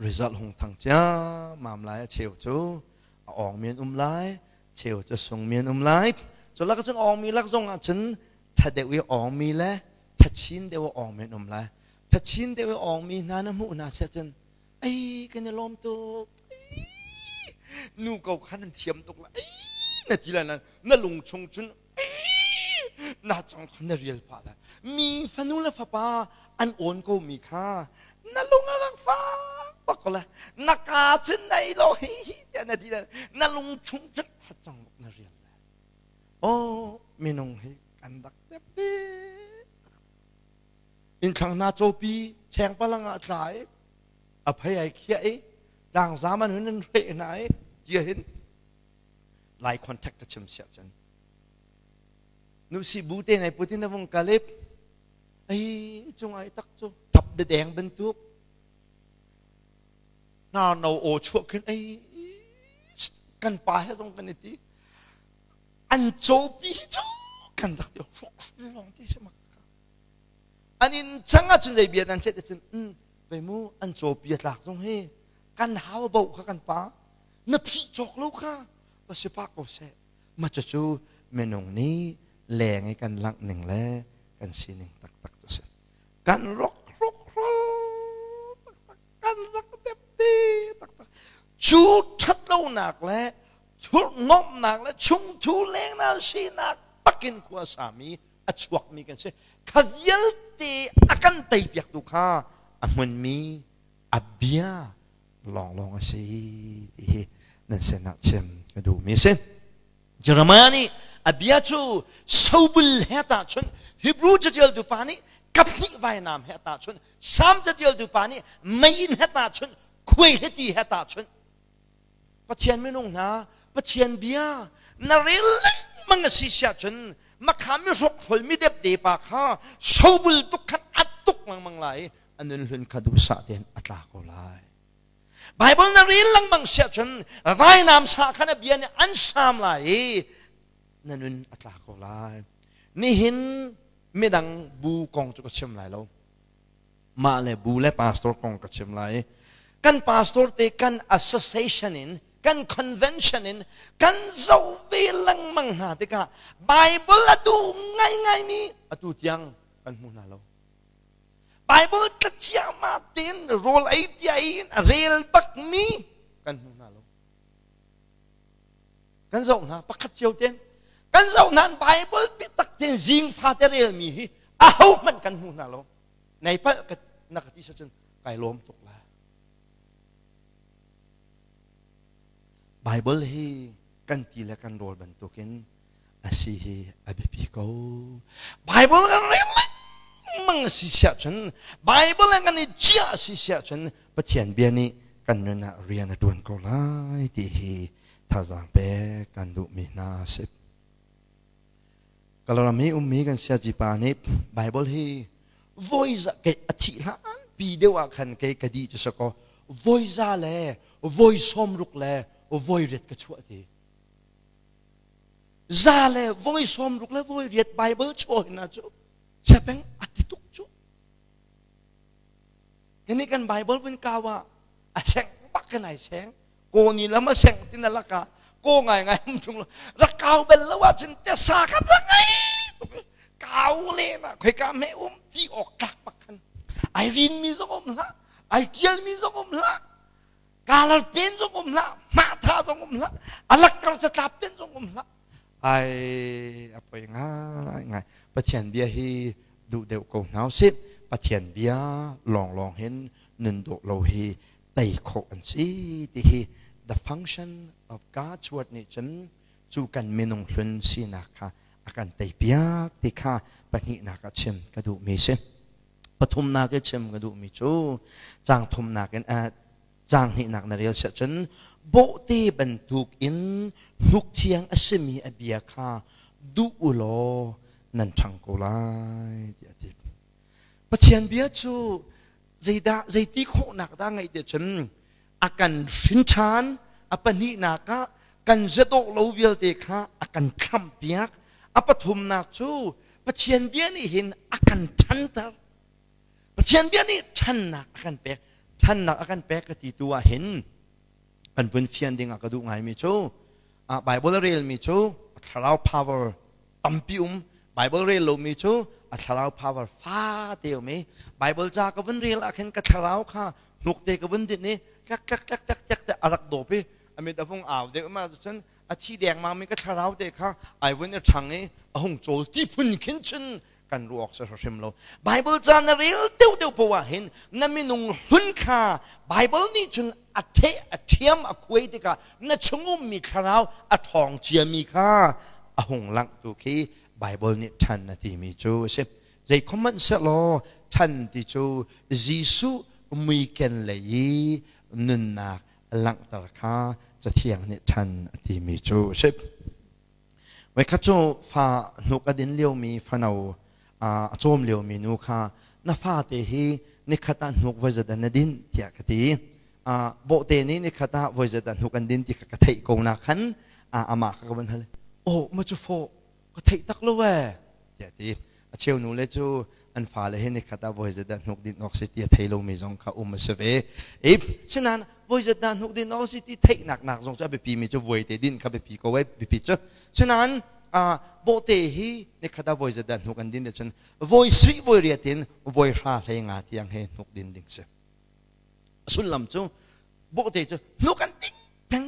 Result hung thang ciammam lai. A cheu cu a awng mi an um lai, cheu cu sung mi an um lai. Cu lak cun awng mi lak zong ah cun tha deuh i awng mi le tha chin deuh i awng mi an um lai. Tha chin deuh i awng mi hna na hmuh hna seh cun ei kan i lawm tuk, nu ko khan an thiam tuk la ei na ti lai na lung chung cun na cang kha na rial pah la. Mi fanu le fapa an awn ko mi kha na lung a rak fak bak ko la. Na ka cun nei lo hi hi tiah na ti la, na lung chung cun ha cang bak na rial la. Oh, minung hi kan rak tep. Innthlang hna cawpi cheng palang ah tla i a phei ai khiah i tlangzam an hun in hreh hna i tia hin Lai contact ka chim siah cun nu si bu te ngai putin a vung kalip ai cung ai tak cu tap de deng bantuk hna no aw chuah khin ai kan pa he zong kan i ti an cawpi cu kan rak ti hruk long ti si mak an in chang ah cun zei bia nan chet cun vei mu an cawpi a tlak zong hi kan hau bo kha kan pa na phih cawk lo kha va si pa ko seh ma cu minung nih leng i kan langh ning le kan sining taktak cu si kan rok rok taktak kan rak dep te taktak cu ṭhatlonak le thurhnomhnak le chungthu lengnal sinak bakin khua sami a chuakmi kan si kha vialte a kan teipiaktu kha a hmunmi a bia lawnglawng a si ti hi nan sinah chim ka duhmi a si. Jeremiah nih a bia cu sobul he tahchunh Hebrew catialtu pa nih kaphnih vainam he tahchunh Salm catialtu pa nih meiinn he tahchunh khuai he ti he tahchunh Pathian minung hna Pathian bia na rel lengmang a si siah cun makha mi hrokhrol mi depde pa kha sobul tuk khan at tuk lengmang lai a nun hlun kha duhsah tein a tla ko lai Bible na rel lengmang siah cun vainam sa khan a bia nih an sam lai i na nun a tla ko lai. Nihin midang bu kong cu ka chim lai lo. Mah le bu le pastor kong ka chim lai. Kan pastor te kan association in kan convention in kan zoh ve lengmang hna tikah Bible a duh ngaingaimi atu tiang kan hmu hna lo. Bible tla ciahmah tein rawl ei tia in a rel bakmi kan hmu hna lo. Kan zoh hna pakhat cio ten kan zoh hna Bible biatak tein zing fate relmi hi aho hmanh kan hmu hna lo. Nei palh ka na ka ti cun kai lawm tuk la. Bible hi kan ti le kan rawl bantukin a si hi a biapi ko. Bible kan rel lengmang a si siah cun Bible kan i ciah a si siah cun Pathian bia nih kan nun ah rian a ṭuan ko lai ti hi thazaang pek kan duhmi hna a si. Kalaram hi ummi kan siaci pa nih Bible hi voi za kei a thih hlan pi deuh ah khan kei ka di cu sakaw voi za le voi 60 le voi riat ka chuah ti. Za le voi 60 le voi riat Bible chuah hna cu sepeng a ti tuk cu. Kani kan Bible vun kau ah a seng bak kan ai seng. Ko ni lam a seng tin alaka ko ngai ngai um chung rak kau bel lo ah cun te sa khat rak ngai kau le na khoi ka me um ti ok tlak bak khan ai rin mi zong um hlah ai tial mi zong um hlah Kalar pen zong um hlah, hmahtha zong um hlah, alakkar catlap pen zong um hlah. Ai, a poi ngai ngai. Pathian bia hi duh deuh ko hna usih. Pathian bia lawnglawng hin nun dawh lo hi tei khawh an si ti hi the function of God's word nih cun cu kan minung hlun sinak kha a kan tei piak ti kha pahnihnak ah chim ka duhmi si. Pathumnak i chim ka duhmi cu caang thumnak in caang hnihnak na rel siah cun bawhte bantuk in hnuk thiang a simi a bia kha duh u law nan ṭhang ko lai tiah a ti. Pathian bia cu zeidah zeiti khawhnak dah ngeih ti cun a kan hrin ṭhan a pahnihnak ah kan zedawh lo vialte kha a kan thlampiak a pathumnak cu Pathian bia nih hin a kan ṭhanter Pathian bia nih ṭhannak a kan pek ṭhannak a kan pek ka ti tu ah hin kan vun fian ding ah ka duh ngaimi cu Bible a relmi cu thlarau power tampi um Bible rel lomi cu a thlarau power fate um i Bible ca ka vun rel ah khin ka thlarau kha hnuk te ka vun din i tlak tlak tlak tlak tlak te a rak dawp i a mit a vung au deuh ma cun a thi dengmang mi ka thlarau te kha ai vun i ṭhang i a hung cawl ti phun khin cun kan ruah awk si hrim lo Bible ca na rel deuh deuh poah ah hin na minung hlun kha Bible nih cun a theh a ṭhiam a khuai tikah na chungum mi thlarau a ṭhawng ciami kha a hung langh tu khi Bible nih ṭhan na timi cu a si zei khom hmanh sehlaw Ṭhan ti cu Jesuh muiken lei i nunnak langhter kha Cathiang nih ṭhan a timi cu a si. Voikhat cu fa hnuk a din liomi fano a cawm liomi nu kha na fate hi nikhat ah hnuk voi zat na din tiah ka ti. Bawhte nih nikhat ah voi zat ah hnuk an din ti kha ka theih ko na khan amah kha ka van hal. Oh, ma cu fawh ka theih tak lo ee tiah ti. A cheu nu le cu an fale hi nikhat ah voi zat dah hnuk din awk si ti a thei lomi zong kha um a si ve. I sinain voi zat dah hnuk din awk si ti theihnak nak zong cu a biapi mi cu voi te din kha biapi ko ei biapi cu. Sinain bawhte hi nikhat ah voi zat dah hnuk an din cun voi sri voi riat in voi hra hlei nga tiang he hnuk din ding si. A sullam cu bawhte cu hnuk an ding peng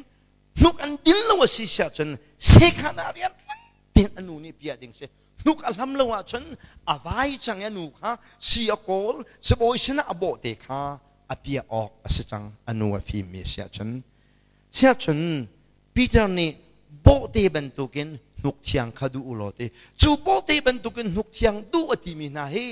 hnuk an din lo a si siah cun sekhan ah rian tin a nu nih piah ding si hnuk a hlam lo ahcun a vai cang i a nu kha si a kawl sibawi sinah a bawhte kha a piah awk a si cang a nu a fimmi a si ahcun siahcun Peter nih bawhte bantukin hnuk thiang kha duh u law ti cu bawhte bantukin hnuk thiang duh a timi hna hi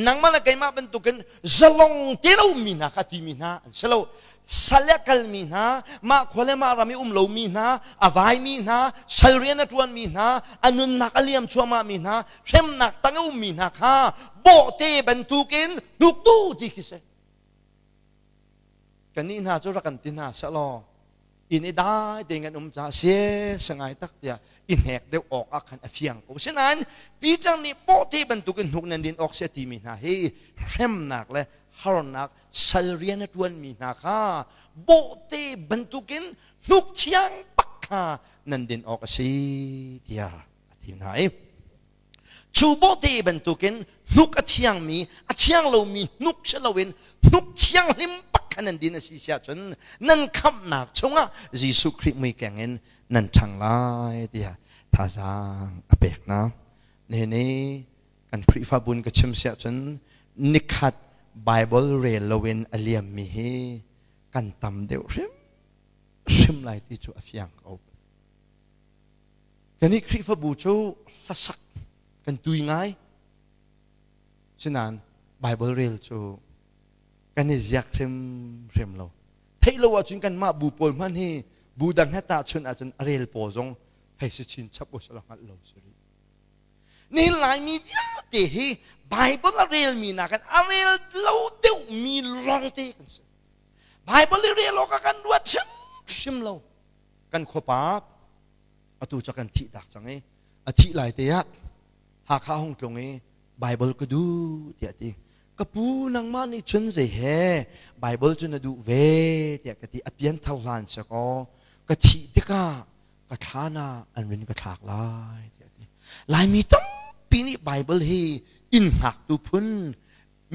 nangmah le keimah bantukin zalong te lo mi hna kha timi hna an si lo sal a kalmi hna mah khua le mah ram i um lomi hna a vaimi hna sal rian a ṭuanmi hna a nunnak a liam chuahmah mi hna hremnak tang a ummi hna kha bawhte bantukin hnuktu ti khi si kannih hna cu rak kan ti hna sehlaw inn i dai tein kan um caah sie sangai tak tiah i hnek deuh awk ah khan a fiang ko sinain Peter nih bawhte bantukin hnuk nan din awk si a timi hna hi hremnak le harnak sal rian a ṭuanmi hna kha bawhte bantukin hnuk thiang bak kha nan din awk a si tiah a ti hna i cu bawhte bantukin hnuk a thiangmi a thiang lomi hnuk si loin hnuk thianghlim bak kha nan din a si siah cun nan khamhnak chungah Jesuh Khrih mui keng in nan ṭhang lai tiah thazaang a pek hna. Nihin i kan Khrihfabu in ka chim siah cun nikhat Bible rel loin a liammi hi kan tam deuh hrim hrim lai ti cu a fiang ko. Kan i Khrihfabu cu hlasak kan tui ngai. Sinain Bible rel cu kan i ziak hrimhrim lo. Theih lo ahcun kanmah bu pawl hmanh hi bu dang he tahchunh ahcun a rel pawl zong hei si chin chap u sala hngalh lo si rih. Nihin Laimi vialte hi Bible a relmi nakin a rel lo deuhmi lawngte kan si. Bible i rel awk ah kan ruat hrimhrim lo. Kan khuapa atu cu kan thih tak cang i a thih lai te ah Hakha hung tlung i Bible ka duh tiah ti. Ka pu nangmah nih cun zei he Bible cu na duh ve tiah ka ti. A pianthar hlan si kaw ka thih tikah ka thlan ah an rin ka thlak lai tiah ti. Laimi tampi nih Bible hi inn hngaktu phun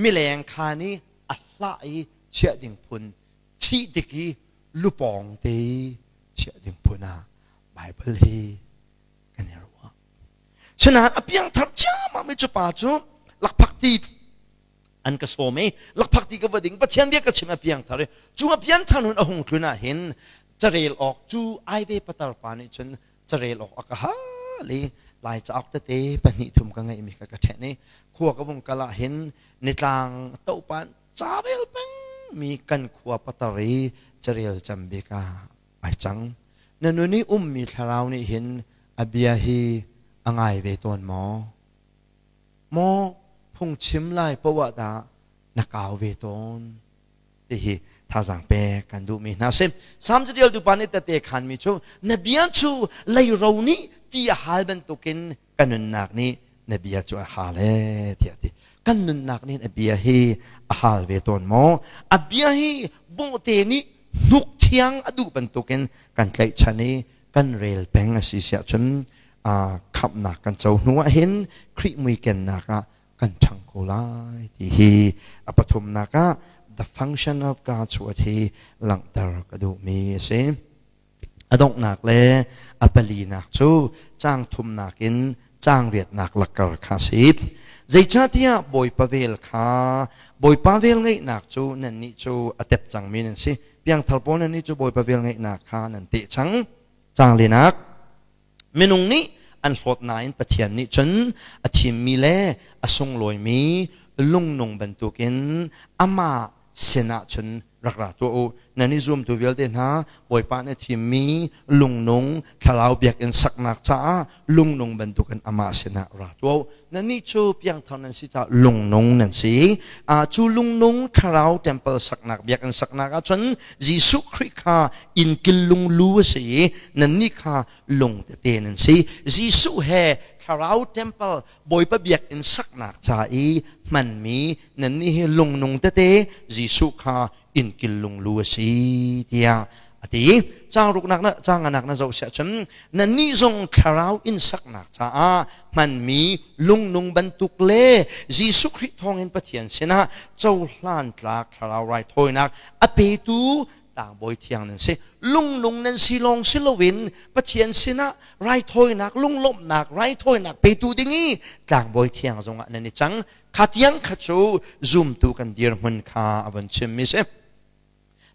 mileng khaan i a hlah i chiah ding phun thih tik i lupawng te i chiah ding phun ah Bible hi kan i ruah. Sinain a piangthar ciammam i cu pa cu lakphakti an ka sawm i lakphakti ka va ding Pathian bia ka chim a piangthar i cu a piangthar nun a hung tlun ah hin carel awk cu ai ve patar pa nih cun carel awk a ka hal i lai cauk tete pahnih thum ka ngeihmi kha ka ṭhen i khua ka vung kal ah hin nitlang topan carel peng mi kan khua patar i carel cem bik ah ai cang na nun i ummi thlarau nih hin a bia hi a ngai ve tawn maw maw phungchim lai poah dah na kau ve tawn tihi thazaang pek kan duhmi hna si. Salm catialtu pa nih tete khanmi cu na bia cu leiro nih ti a hal bantukin ka nunnak nih na bia cu a hal ee tiah ti. Kan nunnak nih a bia hi a hal ve tawn maw? A bia hi bawhte nih hnuk thiang a duh bantukin kan tlaihchan i kan rel peng a si siah cun khamhnak kan co hnu ah hin Khrih mui kennak ah kan ṭhang ko lai ti hi a pathumnak ah the function of God's word hi langhter ka duhmi a si. A donghnak le a palinak cu caang thumnak in caang riatnak lakar kha a si. Zeicahtiah Bawipa vel kha Bawipa vel ngeihnak cu nannih cu a tep cangmi nan si. Piangthar pawl nannih cu Bawipa vel ngeihnak kha nan teh cang. Caang linak Minung nih an hlawt nain Pathian nih cun a thimmi le a sunglawimi lungnung bantukin amah sinah cun rak ra tuah u. Nan i zumtu vialte hna, Bawipa nih a thimmi lungnung thlarau biakinn saknak caah lungnung bantukin amah sinah ra tuah u. Nannih cu piangthar nan si caah lungnung nan si. Cu lungnung thlarau temple saknak biakinn saknak ahcun Jesuh Khrih kha innkil lunglu a si i nannih kha lung tete nan si. Jesuh he thlarau temple Bawipa biakinn saknak ca i hmanmi nannih hi lungnung tete Jesuh kha innkil lunglu a si tiah a ti. Caang ruknak na caang nganak na zoh siah cun nannih zong thlarau inn saknak caah hmanmi lungnung bantuk le Jesuh Khrih thawngin Pathian sinah cohlan tlak thlarau raithawinak a petu tlangbawi thiang nan si. Lungnung nan si lawng si loin Pathian sinah raithawinak lunglawmhnak raithawinak petu ding i tlangbawi thiang zongah nan i cang. Kha tiang kha cu zumtu kan dirhmun kha a vun chimmi si.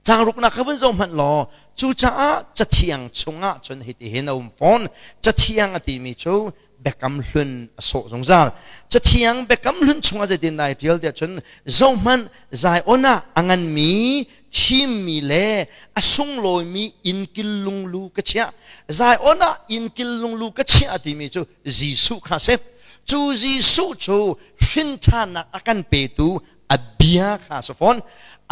Caang ruknak kha vun zoh hmanh law cucaah cathiang chungah cun hitihin a um fawn. Cathiang a timi cu biakam hlun a sawh zungzal. Cathiang biakam hlun chungah zeitin dah ai ṭial tiah cun zohhmanh Zion ah a nganmi thimmi le a sunglawimi innkil lunglu ka chiah. Zion ah innkil lunglu ka chiah timi cu Jesuh kha a si. Cu Jesuh cu hrinṭhannak a kan petu a bia kha a si fawn.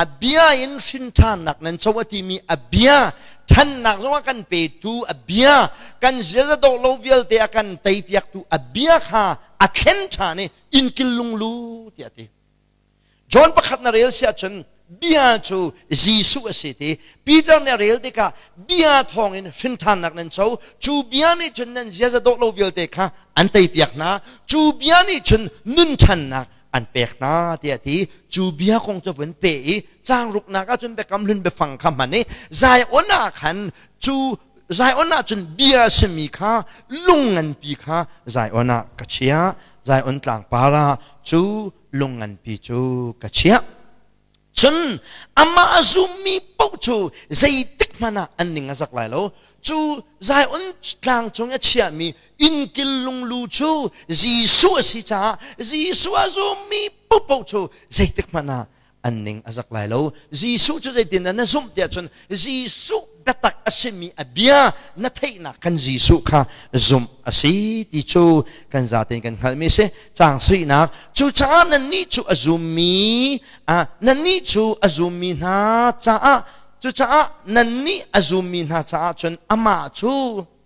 A bia in hrinṭhannak nan co a timi a bia ṭhannak zong a kan petu a bia kan ziaza dawh lo vialte a kan teipiaktu a bia kha a thlen ṭhan i innkil lunglu tiah a ti. John pakhat na rel si ahcun bia cu Jesuh a si ti Peter nih a rel tikah bia thawngin hrinṭhannak nan co cu bia nih cun nan ziaza dawh lo vialte kha an teipiak hna cu bia nih cun nun ṭhannak an pek hna tiah a ti. Cu bia kong cu vun pe i caang ruknak ahcun biakam hlun biafang kha hman i Zion ah khan cu Zion ah cun bia simi kha lung nganpi kha Zion ah ka chiah. Zion tlangpar ah cu lung nganpi cu ka chiah. Cun amah a zummi paoh cu zeitik hmanh ah an ning a zak lai lo. Cu Zion tlang cung a chiahmi innkil lunglu cu Jesuh a si caah Jesuh a zummi paohpaoh cu zeitik hmanh ah an ning a zak lai lo. Jesuh cu zeitindah na zumh tiah cun Jesuh biatak a simi a bia na theihnak kan Jesuh kha zumh a si ti cu kan zatein kan hngalhmi a si. Caang sarihnak, cucaah nannih cu a zummi nannih cu a zummi hna caah cucaah nannih a zummi hna caah cun amah cu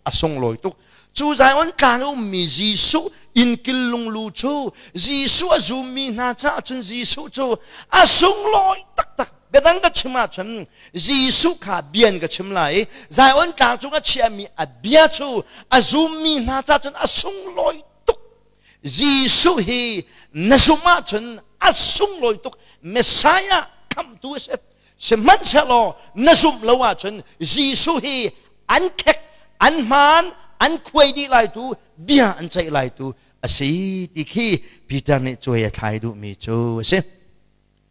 a sunglawi tuk. Cu Zion tlang i ummi Jesuh innkil lunglu cu Jesuh a zummi hna caah cun Jesuh cu a sunglawi taktak. Biadang ka chim ahcun Jesuh kha bian ka chim lai i Zion tlang cung a chiahmi a bia cu a zummi hna caah cun a sunglawi tuk. Jesuh hi na zumh ahcun a sunglawi tuk. Messiah khamhtu a si. Sihmanhsehlaw na zumh lo ahcun Jesuh hi an khek, an hmaan, an khuai dih laitu, bia an ceih laitu a si ti khi Peter nih cuai a thlai duhmi cu a si.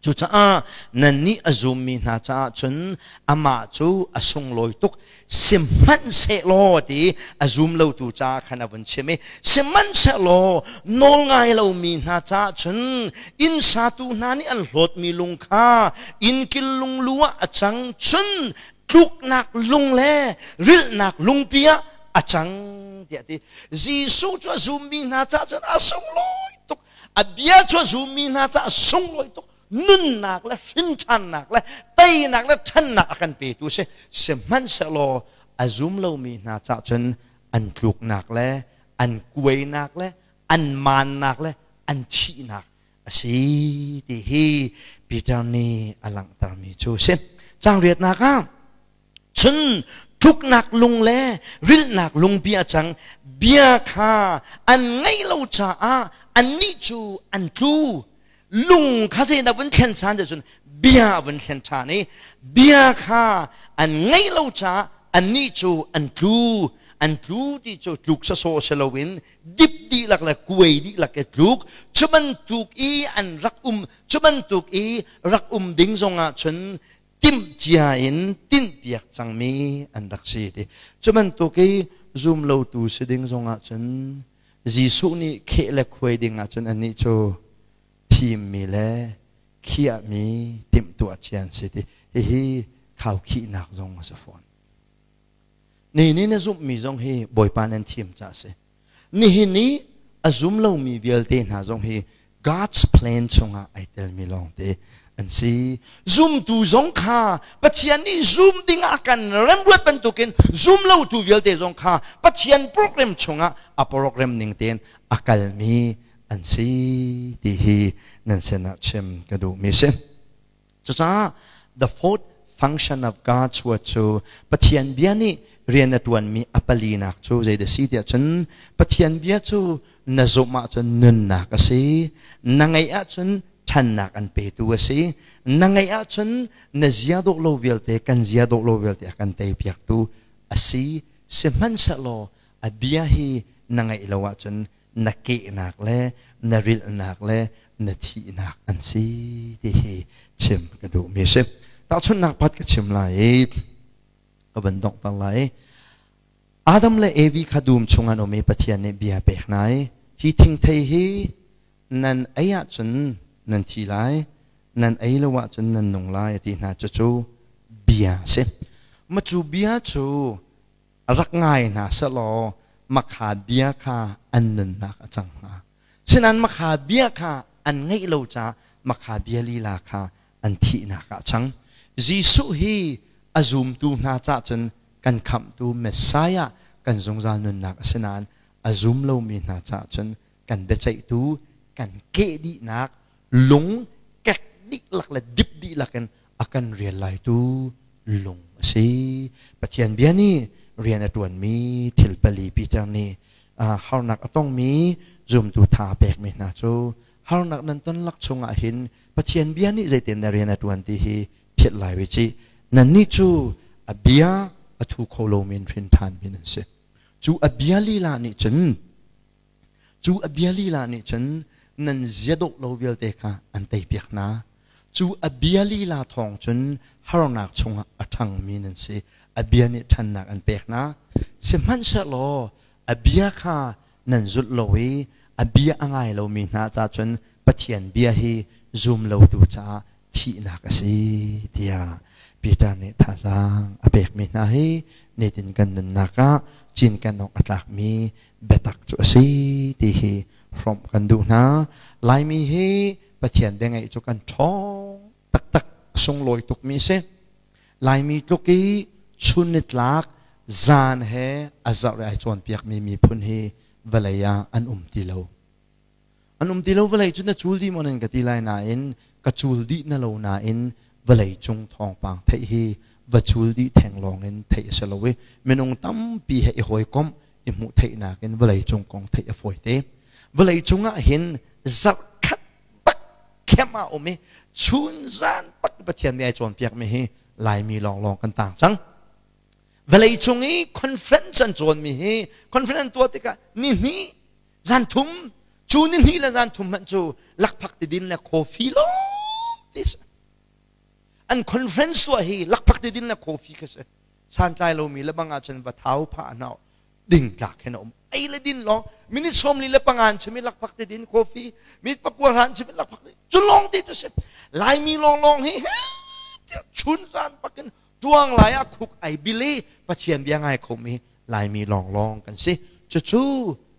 Cucaah nannih a zummi hna caah cun amah cu a sunglawi tuk. Sihmanhsehlaw ti a zum lotu caah khan a vun chim i sihmanhsehlaw nawl ngai lomi hna caah cun inn satu hna nih an hlawtmi lung kha innkil lunglu ah a cang cun tluknak lung le rilhnak lungpi ah a cang tiah a ti. Jesuh cu a zummi hna caah cun a sunglawi tuk. A bia cu a zummi hna caah a sunglawi tuk. Nunnak le hrinṭhannak le teinak le ṭhannak a kan petu a si. Sihmanhsehlaw a zum lomi hna caah cun an tluknak le an kuainak le an maannak le an thihnak a si ti hi Peter nih a langhtermi cu a si. Caang riatnak ah cun tluknak lung le rilhnak lungpi a cang. Bia kha an ngaih lo caah annih cu an tlu. Lung kha zeidah vun thlen ṭhan ti cun bia a vun thlen ṭhan i bia kha an ngaih lo caah annih cu an tlu. An tlu ti cu tluk sawsawh si loin dip dihlak le kuai dihlak i tluk. Cu bantuk i an rak um, cu bantuk i rak um ding zongah cun timhcia in tinhpiak cangmi an rak si ti. Cu bantuk i zum lotu si ding zongah cun Jesuh nih kheh le khuai ding ahcun annih cu thi Thimmi le khiahmi timhtuah cia an si ti hihi khaukhihnak zong a si fawn. Ni ni na zumhmi zong hi Bawipa nan thim ca a si. Nihin i a zum lomi vialte hna zong hi God's plan chungah ai telmi lawngte an si. Zumtu zong kha Pathian nih zum dingah kan remruat bantukin zum lotu vialte zong kha Pathian program chungah a program ning tein a kalmi an si ti hi nan sinah chim ka duhmi si. Cucaah the fourth function of God's word cu Pathian bia nih rian a ṭuanmi a palinak cu zeidah si tiah cun Pathian bia cu na zumh ahcun nunnak a si, na ngeih ahcun ṭhannak an petu a si, na ngeih ahcun na zia dawh lo vialte kan zia dawh lo vialte a kan teipiaktu a si. Sihmanhsehlaw a bia hi na ngeih lo ahcun na kehnak le na rilhnak le na thihnak an si ti hi chim ka duhmi a si. Tahchunhnak pakhat ka chim lai i ka van donghter lai. Adam le Evi kha dum chung an um i Pathian nih bia pek hna i hi thingthei hi nan ei ahcun nan thi lai, nan ei lo ahcun nan nung lai a ti hna. Cucu bia a si. Ma cu bia cu rak ngai hna sehlaw makha bia kha an nunnak a cang hnga. Sinain makha bia kha an ngeih lo caah makha bia lila kha an thihnak ah a cang. Jesuh hi a zumtu hna cah cun kan khamhtu Messiah kan zungzal nunnak a si nain a zum lomi hna cah cun kan biaceihtu kan keh dihnak lung kek dihlak le dip dihlak in a kan rial laitu lung a si. Pathian bia nih rian a ṭuanmi thil pali Peter nih harnak a tongmi zumtu tha a pekmi hna cu harnak nan ton lak chungah hin Pathian bia nih zeitin na rian a ṭuan ti hi phiat lai ve cih. Nannih cu a bia a thu kho lomi in hrin ṭhanmi nan si. Cu a bia lila nih cun Cu a bia lila nih cun nan zia dawh lo vialte kha an teipiak hna. Cu a bia lila thawng cun harnak chungah a ṭhangmi nan si. A bia nih ṭhannak an pek hna. Sihmanhsehlaw a bia kha nan zulh lo i a bia a ngai lomi hna ca cun Pathian bia hi zum lotu caah thihnak a si tiah Peter nih thazaang a pekmi hna hi nitin kan nunnak ah cinken awk a tlakmi biatak cu a si ti hi hrawmh kan duh hna. Laimi hi Pathian bia ngaih cu kan ṭhawng taktak sunglawi tukmi a si. Laimi tluk i chun nitlak zan he a zarh i ai cawnpiakmi miphun hi vawlei ah an um ti lo. An um ti lo vawlei cu na cul dih maw nan ka ti lai nain ka cul dih na lo nain vawlei cung thawngpang theih hi va cul dih theng lawng in theih a si lo i minung tampi he i hawikomh i hmuh theihnak in vawlei cung kong theih a fawi te. Vawlei cung ah hin zarh khat bak khem ah um i chun zan bak Pathian nih ai cawnpiak mi hi Laimi lawnglawng kan tang cang. Vawlei cung i conference an cawnmi hi conference an tuah tikah ni hnih zan thum cu ni hnih le zan thum hmanh cu lakphak tidin le coffee lawng ti si an conference tuah hi lakphak tidin le coffee kha si santlai lomi le bang ahcun va thau phah hna ding tlak hin a um ei le din lawng minute 45 an chimi lakphak tidin coffee minute 9 han chimi lakphak cu lawng ti tu si Laimi lawng lawng hi chun zan pakin tuang lai ah khuk ai bili Pathian bia ngai khomi Laimi lawnglawng kan si. Cucu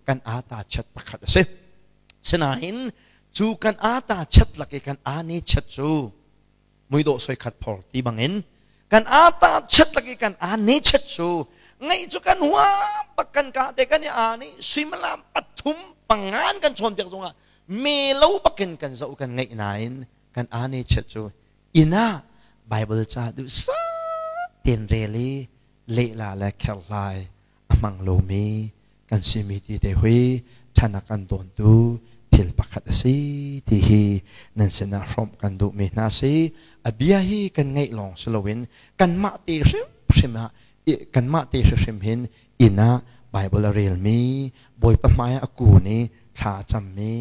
kan ata chat pakhat a si. Sinain cu kan ata chat lak i kan ani chat cu muidawh soi khat phor ti bangin kan ata chat lak i kan ani chat cu ngaih cu kan huam bak kan ka te kan i ani suimilam pathum pangan kan chawn piak zongah me lo bakin kan zoh kan ngaih nain kan ani chat cu inn ah Bible ca duh sa ten rel i lehla le kherhlai a hmang lomi kan simi ti te hui ṭhan a kan dawntu thil pakhat a si ti hi nan sinah hrawmh kan duhmi hna si. A bia hi kan ngaih lawng si loin kanmah te hrimhrim ah kanmah te hrimhrim hin inn ah Bible a relmi Bawipa hmai ah a kun i thla a cammi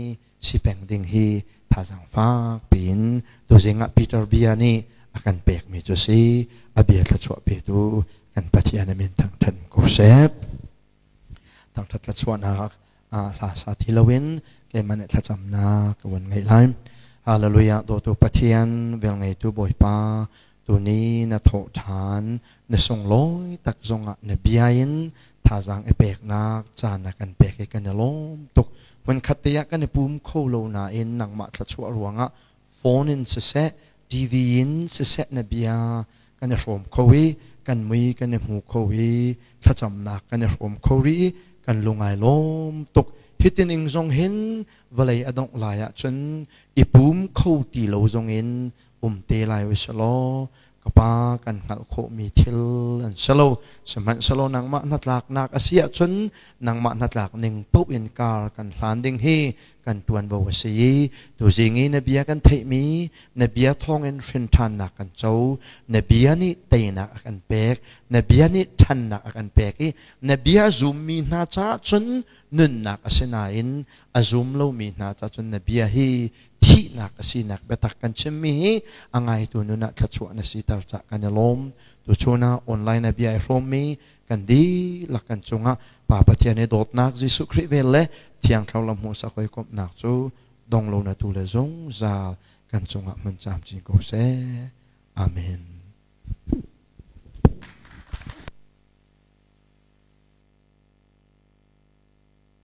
si peng ding hi thazaang fak piin tuzing ah Peter bia nih a kan pekmi cu si. A bia thluachuah petu kan Pathian a min thangṭhat ko seh. Thangṭhat thluachuahnak hla sa ti loin keimah nih thlacamnak ka vun ngeih lai. Hallelujah. Dawtu Pathian, velngeitu Bawipa, tuni na thawh ṭhan, na sunglawi tak zongah na bia in thazaang i peknak caan na kan pek i kan i lawm tuk. Hmunkhat te ah kan i pum kho lo nain nangmah thluachuah ruangah phone in siseh, TV in siseh na bia kan i hrawm kho i kan mui kan i hmu kho i thlacamnak kan i hrawm kho rih i kan lungai lawm tuk. Hitin ing zong hin vawlei a dongh lai ahcun i pum kho ti lo zong in um te lai u selaw ka pa kan hngalh khawhmi thil an si lo. Sihmanhsehlaw nangmah hnatlaknak a si ahcun nangmah hnatlak ning paoh in kar kan hlan ding hi kan ṭuanvo a si i tuzing i na bia kan theihmi na bia thawngin hrinṭhannak kan co. Na bia nih teinak a kan pek, na bia nih ṭhannak a kan pek i na bia zummi hna caah cun nunnak a si nain a zum lomi hna caah cun na bia hi thihnak a sinak biatak kan chimmi hi a ngaitu nun ah thluachuah na siter cah kan i lawm. Tuchun ah online a bia i hrawmmi kan dihlak kan cungah Pa Pathian i dawtnak, Jesuh Khrih vel le Thiang Thlarau lam hmuhsak hawikomhnak cu dong lo na tu le zungzal kan cungah hmun camcin ko seh. Amen.